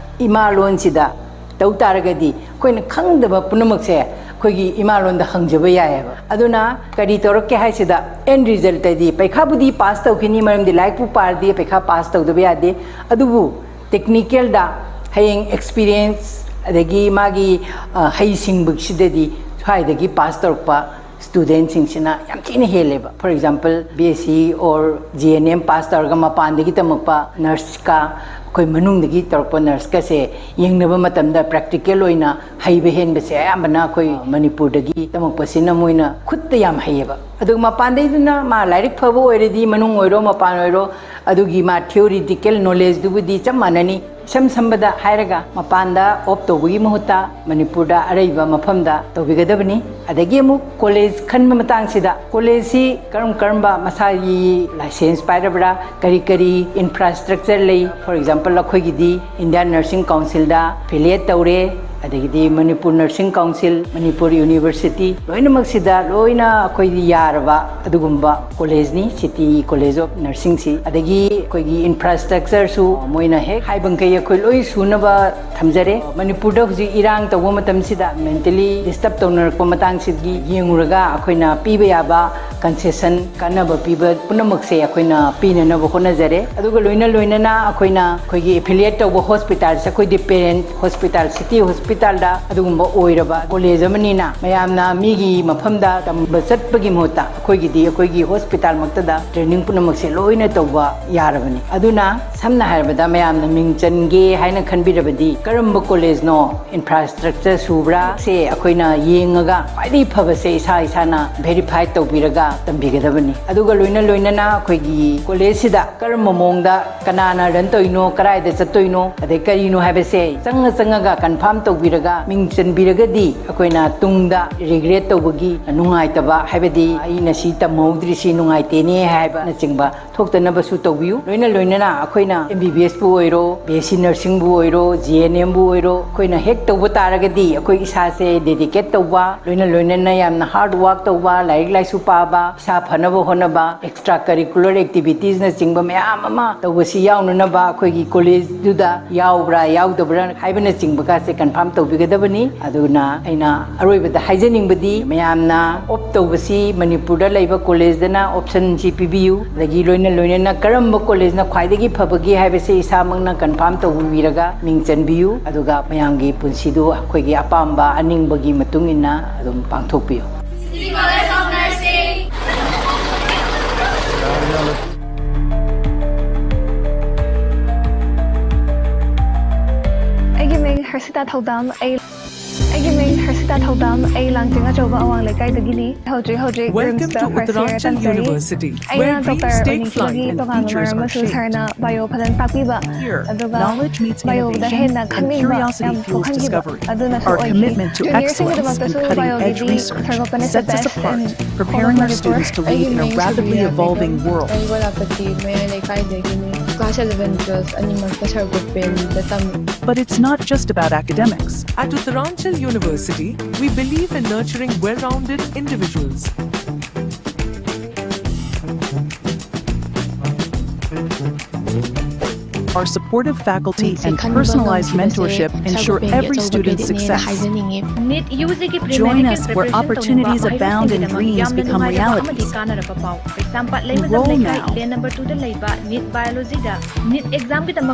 ꯏꯃꯥ ꯂꯣꯟꯁꯤꯗ ꯇꯧ ꯇꯥꯔꯒꯗꯤ, ꯑꯩꯈꯣꯏꯅ ꯈꯪꯗꯕ ꯄꯨꯝꯅꯃꯛꯁꯦ ꯑꯩꯈꯣꯏꯒꯤ ꯏꯃꯥ ꯂꯣꯟꯗ ꯍꯪꯖꯕ ꯌꯥꯏꯑꯕ꯫ ꯑꯗꯨꯅ ꯀꯔꯤ ꯇꯧꯔꯛꯀꯦ ꯍꯥꯏꯁꯤꯗ, end result ꯇꯗꯤ ꯄꯩꯈꯥꯕꯨꯗꯤ pass ꯇꯧꯈꯤꯅꯤ, ꯃꯔꯝꯗꯤ ꯂꯥꯏꯔꯤꯛꯄꯨ ꯄꯥꯔꯗꯤ ꯄꯩꯈꯥ pass ꯇꯧꯗꯕ ꯌꯥꯗꯦ꯫ ꯑꯗꯨꯕꯨ technical ꯗ ꯍꯌꯦꯡ experience ꯑꯗꯒꯤ ꯃꯥꯒꯤ, ꯑ, ꯍꯩꯁꯤꯡꯕꯁꯤꯗꯗꯤ ꯁ꯭ꯋꯥꯏꯗꯒꯤ pass ꯇꯧꯔꯛꯄ ꯁ꯭ꯇꯨꯗꯦꯟꯁꯤꯡꯁꯤꯅ ꯌꯥꯝ ꯊꯤꯅ ꯍꯦꯜꯂꯦꯕ꯫ For example, B S C or G N M pass ꯇꯧꯔꯒ ꯃꯄꯥꯟꯗꯒꯤ ꯇꯝꯃꯛꯄ ꯅꯔꯁꯀ ꯑꯩꯈꯣꯏ ꯃꯅꯨꯡꯗꯒꯤ ꯇꯧꯔꯛꯄ ꯅꯔꯁꯀꯁꯦ ꯌꯦꯡꯅꯕ ꯃꯇꯝꯗ practical ꯑꯣꯏꯅ ꯍꯩꯕ ꯍꯦꯟꯕꯁꯦ ꯑꯌꯥꯝꯕꯅ ꯑꯩꯈꯣꯏ ꯃꯅꯤꯄꯨꯔꯗꯒꯤ ꯇꯝꯃꯛꯄꯁꯤꯅ ꯃꯣꯏꯅ ꯈꯨꯠꯇ ꯌꯥꯝ ꯍꯩꯌꯦꯕ꯫ ꯑꯗꯨꯒ ꯃꯄꯥꯟꯗꯩꯗꯨꯅ ꯃꯥ ꯂꯥꯏꯔꯤꯛ ꯐꯕ ꯑꯣꯏꯔꯗꯤ ꯃꯅꯨꯡ ꯑꯣꯏꯔꯣ ꯃꯄꯥꯟ ꯑꯣꯏꯔꯣ ꯑꯗꯨꯒꯤ ꯃꯥ theoretical knowledgeꯗꯨꯕꯨꯗꯤ ꯆꯞ ꯃꯥꯟꯅꯅꯤ꯫ ꯏꯁꯝ ꯁꯝꯕꯗ ꯍꯥꯏꯔꯒ ꯃꯄꯥꯟꯗ opt ꯇꯧꯕꯒꯤ ꯃꯍꯨꯠꯇ ꯃꯅꯤꯄꯨꯔꯗ ꯑꯔꯩꯕ ꯃꯐꯝꯗ ꯇꯧꯕꯤꯒꯗꯕꯅꯤ꯫ ꯑꯗꯒꯤ ꯑꯃꯨꯛ ꯀꯣꯂꯦꯖ ꯈꯟꯕ ꯃꯇꯥꯡꯁꯤꯗ ꯀꯣꯂꯦꯖꯁꯤ ꯀꯔꯝ ꯀꯔꯝꯕ ꯃꯁꯥꯒꯤ ꯂꯥꯏꯁꯦꯟꯁ ꯄꯥꯏꯔꯕ꯭ꯔꯥ, ꯀꯔꯤ ꯀꯔꯤ infrastructure ꯂꯩ, for example ꯑꯩꯈꯣꯏꯒꯤꯗꯤ Indian Nursing Councilꯗ affiliate ꯇꯧꯔꯦ, ꯑꯗꯒꯤꯗꯤ Manipur Nursing Council, Manipur University ꯂꯣꯏꯅꯃꯛꯁꯤꯗ ꯂꯣꯏꯅ ꯑꯩꯈꯣꯏꯒꯤ ꯌꯥꯔꯕ ꯑꯗꯨꯒꯨꯝꯕ ꯀꯣꯂꯦꯖꯅꯤ City College of Nursingꯁꯤ꯫ ꯑꯗꯒꯤ ꯑꯩꯈꯣꯏꯒꯤ infrastructureꯁꯨ ꯃꯣꯏꯅ ꯍꯦꯛ ꯍꯥꯏꯕꯃꯈꯩ ꯑꯩꯈꯣꯏ ꯂꯣꯏ ꯁꯨꯅꯕ ꯊꯝꯖꯔꯦ꯫ ꯃꯅꯤꯄꯨꯔꯗ ꯍꯧꯖꯤꯛ ꯏꯔꯥꯡ ꯇꯧꯕ ꯃꯇꯝꯁꯤꯗ mentally disturb ꯇꯧꯅꯔꯛꯄ ꯃꯇꯥꯡꯁꯤꯗꯒꯤ ꯌꯦꯡꯉꯨꯔꯒ ꯑꯩꯈꯣꯏꯅ ꯄꯤꯕ ꯌꯥꯕ concession, ꯀꯥꯟꯅꯕ ꯄꯤꯕ ꯄꯨꯝꯅꯃꯛꯁꯦ ꯑꯩꯈꯣꯏꯅ ꯄꯤꯅꯅꯕ ꯍꯣꯠꯅꯖꯔꯦ꯫ ꯑꯗꯨꯒ ꯂꯣꯏꯅ ꯂꯣꯏꯅꯅ ꯑꯩꯈꯣꯏꯅ ꯑꯩꯈꯣꯏꯒꯤ affiliate ꯇꯧꯕ hospitalꯁꯦ ꯑꯩꯈꯣꯏꯗꯤ parent hospital, city hospitalꯗ ꯑꯗꯨꯒꯨꯝꯕ ꯑꯣꯏꯔꯕ ꯀꯣꯂꯦꯖ ꯑꯃꯅꯤꯅ ꯃꯌꯥꯝꯅ ꯃꯤꯒꯤ ꯃꯐꯝꯗ ꯇꯝꯕ ꯆꯠꯄꯒꯤ ꯃꯍꯨꯠꯇ ꯑꯩꯈꯣꯏꯒꯤꯗꯤ ꯑꯩꯈꯣꯏꯒꯤ hospitalꯃꯛꯇꯗ training ꯄꯨꯝꯅꯃꯛꯁꯦ ꯂꯣꯏꯅ ꯇꯧꯕ ꯌꯥꯔꯕꯅꯤ꯫ ꯑꯗꯨꯅ ꯁꯝꯅ ꯍꯥꯏꯔꯕꯗ ꯃꯌꯥꯝꯅ ꯃꯤꯡ ꯆꯟꯒꯦ ꯍꯥꯏꯅ ꯈꯟꯕꯤꯔꯕꯗꯤ ꯀꯔꯝꯕ ꯀꯣꯂꯦꯖꯅꯣ, infrastructure ꯁꯨꯕ꯭ꯔꯥ ꯁꯦ ꯑꯩꯈꯣꯏꯅ ꯌꯦꯡꯉꯒ ꯈ꯭ꯋꯥꯏꯗꯒꯤ ꯐꯕꯁꯦ ꯏꯁꯥ ꯏꯁꯥꯅ verify ꯇꯧꯕꯤꯔꯒ ꯇꯝꯕꯤꯒꯗꯕꯅꯤ꯫ ꯑꯗꯨꯒ ꯂꯣꯏꯅ ꯂꯣꯏꯅꯅ ꯑꯩꯈꯣꯏꯒꯤ ꯀꯣꯂꯦꯖꯁꯤꯗ ꯀꯔꯝꯕ ꯃꯑꯣꯡꯗ ꯀꯅꯥꯅ run ꯇꯧꯔꯤꯅꯣ, ꯀꯗꯥꯏꯗ ꯆꯠꯇꯣꯏꯅꯣ, ꯑꯗꯩ ꯀꯔꯤꯅꯣ ꯍꯥꯏꯕꯁꯦ ꯆꯪꯉ ꯆꯪꯉꯒ confirm ꯇꯧꯕꯤꯔꯒ ꯃꯤꯡ ꯆꯟꯕꯤꯔꯒꯗꯤ ꯑꯩꯈꯣꯏꯅ ꯇꯨꯡꯗ regret ꯇꯧꯕꯒꯤ ꯅꯨꯡꯉꯥꯏꯇꯕ, ꯍꯥꯏꯕꯗꯤ ꯑꯩꯅ ꯁꯤ ꯇꯝꯍꯧꯗ꯭ꯔꯤꯁꯤ ꯅꯨꯡꯉꯥꯏꯇꯦꯅꯦ ꯍꯥꯏꯕꯅꯆꯤꯡꯕ ꯊꯣꯛꯇꯅꯕꯁꯨ ꯇꯧꯕꯤꯌꯨ꯫ ꯂꯣꯏꯅ ꯂꯣꯏꯅꯅ ꯑꯩꯈꯣꯏꯅ M B B S ꯄꯨ ꯑꯣꯏꯔꯣ, B S C nursingꯕꯨ ꯑꯣꯏꯔꯣ, G N Mꯕꯨ ꯑꯣꯏꯔꯣ, ꯑꯩꯈꯣꯏꯅ ꯍꯦꯛ ꯇꯧꯕ ꯇꯥꯔꯒꯗꯤ ꯑꯩꯈꯣꯏ ꯏꯁꯥꯁꯦ dedicate ꯇꯧꯕ, ꯂꯣꯏꯅ ꯂꯣꯏꯅꯅ ꯌꯥꯝꯅ hard work ꯇꯧꯕ, ꯂꯥꯏꯔꯤꯛ ꯂꯥꯏꯁꯨ ꯄꯥꯕ, ꯏꯁꯥ ꯐꯅꯕ ꯍꯣꯠꯅꯕ, extra curricular activitiesꯅꯆꯤꯡꯕ ꯃꯌꯥꯝ ꯑꯃ ꯇꯧꯕꯁꯤ ꯌꯥꯎꯅꯅꯕ ꯑꯩꯈꯣꯏꯒꯤ ꯀꯣꯂꯦꯖꯗꯨꯗ ꯌꯥꯎꯕ꯭ꯔꯥ ꯌꯥꯎꯗꯕ꯭ꯔꯥ ꯍꯥꯏꯕꯅꯆꯤꯡꯕꯒꯁꯦ confirm ꯇꯧꯕꯤꯒꯗꯕꯅꯤ꯫ ꯑꯗꯨꯅ ꯑꯩꯅ ꯑꯔꯣꯏꯕꯗ ꯍꯥꯏꯖꯅꯤꯡꯕꯗꯤ ꯃꯌꯥꯝꯅ opt ꯇꯧꯕꯁꯤ ꯃꯅꯤꯄꯨꯔꯗ ꯂꯩꯕ ꯀꯣꯂꯦꯖꯇꯅ optionꯁꯤ ꯄꯤꯕꯤꯌꯨ, ꯑꯗꯒꯤ ꯂꯣꯏꯅ ꯂꯣꯏꯅꯅ ꯀꯔꯝꯕ ꯀꯣꯂꯦꯖꯅ ꯈ꯭ꯋꯥꯏꯗꯒꯤ ꯐꯕꯒꯦ ꯍꯥꯏꯕꯁꯤ ꯏꯁꯥꯃꯛꯅ confirm ꯇꯧꯕꯤꯔꯒ ꯃꯤꯡ ꯆꯟꯕꯤꯌꯨ, ꯑꯗꯨꯒ ꯃꯌꯥꯝꯒꯤ ꯄꯨꯟꯁꯤꯗꯨ ꯑꯩꯈꯣꯏꯒꯤ ꯑꯄꯥꯝꯕ ꯑꯅꯤꯡꯕꯒꯤ ꯃꯇꯨꯡ ꯏꯟꯅ ꯑꯗꯨꯝ ꯄꯥꯡꯊꯣꯛꯄꯤꯌꯨ꯫ ꯑꯩꯒꯤ ꯃꯤꯡ ꯍꯔꯁꯤꯇꯥ ꯊꯧꯗꯥꯝ꯫ ꯑꯩ ꯑꯩꯒꯤ ꯃꯤꯡ ꯍꯔꯁꯤꯇꯥ ꯊꯧꯗꯥꯝ꯫ ꯑꯩ ꯂꯥꯡꯖꯤꯡ ꯑꯆꯧꯕ ꯑꯋꯥꯡ ꯂꯩꯀꯥꯏꯗꯒꯤꯅꯤ꯫ ꯍꯧꯖꯤꯛ ꯍꯧꯖꯤꯛ Welcome ꯔꯤꯝꯁꯇ to first year Uttaranchal ꯇꯝꯖꯔꯤ꯫ University, ꯑꯩꯅ where dreams doctor take ꯑꯣꯏꯅꯤꯡꯈꯤꯕꯒꯤ flight and ꯇꯣꯉꯥꯟꯕ futures ꯃꯔꯝ are ꯑꯃꯁꯨ shaped. ꯁꯥꯔꯅ ꯕꯥꯏꯑꯣ ꯐꯖꯅ ꯇꯥꯛꯄꯤꯕ꯫ Here, ꯑꯗꯨꯒ knowledge meets ꯕꯥꯏꯑꯣꯗ innovation, ꯍꯦꯟꯅ and ꯈꯪꯅꯤꯡꯕ curiosity ꯌꯥꯝ fuels ꯄꯣꯛꯍꯟꯈꯤꯕ discovery. ꯑꯗꯨꯅꯁꯨ Our ꯑꯣꯏꯈꯤ꯫ Commitment to excellence ꯖꯨꯅꯤꯌꯔꯁꯤꯡꯒꯤꯗꯃꯛꯇꯁꯨ and cutting-edge ꯕꯥꯏꯑꯣꯒꯤꯗꯤ research ꯁꯔꯨꯛ ꯑꯃꯅ sets us best apart, and preparing our students to lead in a rapidly evolving world. ꯑꯩ ꯒꯣꯂꯥꯄꯇꯤ ꯃꯌꯥꯏ ꯂꯩꯀꯥꯏꯗꯒꯤꯅꯤ꯫ ꯀ꯭ꯂꯥꯁ ꯑꯦꯂꯚꯦꯟ ꯇꯨꯋꯦꯜꯐ ꯑꯅꯤꯃꯛꯇ ꯁꯔꯒꯣꯄꯦꯟꯗ ꯇꯝꯃꯤ꯫ But it's not just about academics. At Uttaranchal University, we believe in nurturing well-rounded individuals. Our supportive faculty and personalized mentorship ensure every student's success. ꯍꯥꯏꯖꯅꯤꯡꯉꯤ꯫ ꯅꯤꯠ ꯌꯨ ꯖꯤꯒꯤ Join us where opportunities abound and dreams become reality. ꯀꯥꯟꯅꯔꯕ ꯄꯥꯎ꯫ ꯀꯩꯁꯥꯝꯄꯥꯠ ꯂꯩꯃꯖꯝ Enroll ꯂꯩꯀꯥꯏ now. ꯂꯦꯟ ꯅꯝꯕꯔ ꯇꯨꯗ ꯂꯩꯕ ꯅꯤꯠ ꯕꯥꯏꯑꯣꯂꯣꯖꯤꯗ ꯅꯤꯠ ꯑꯦꯛꯖꯥꯝꯒꯤꯗꯃꯛ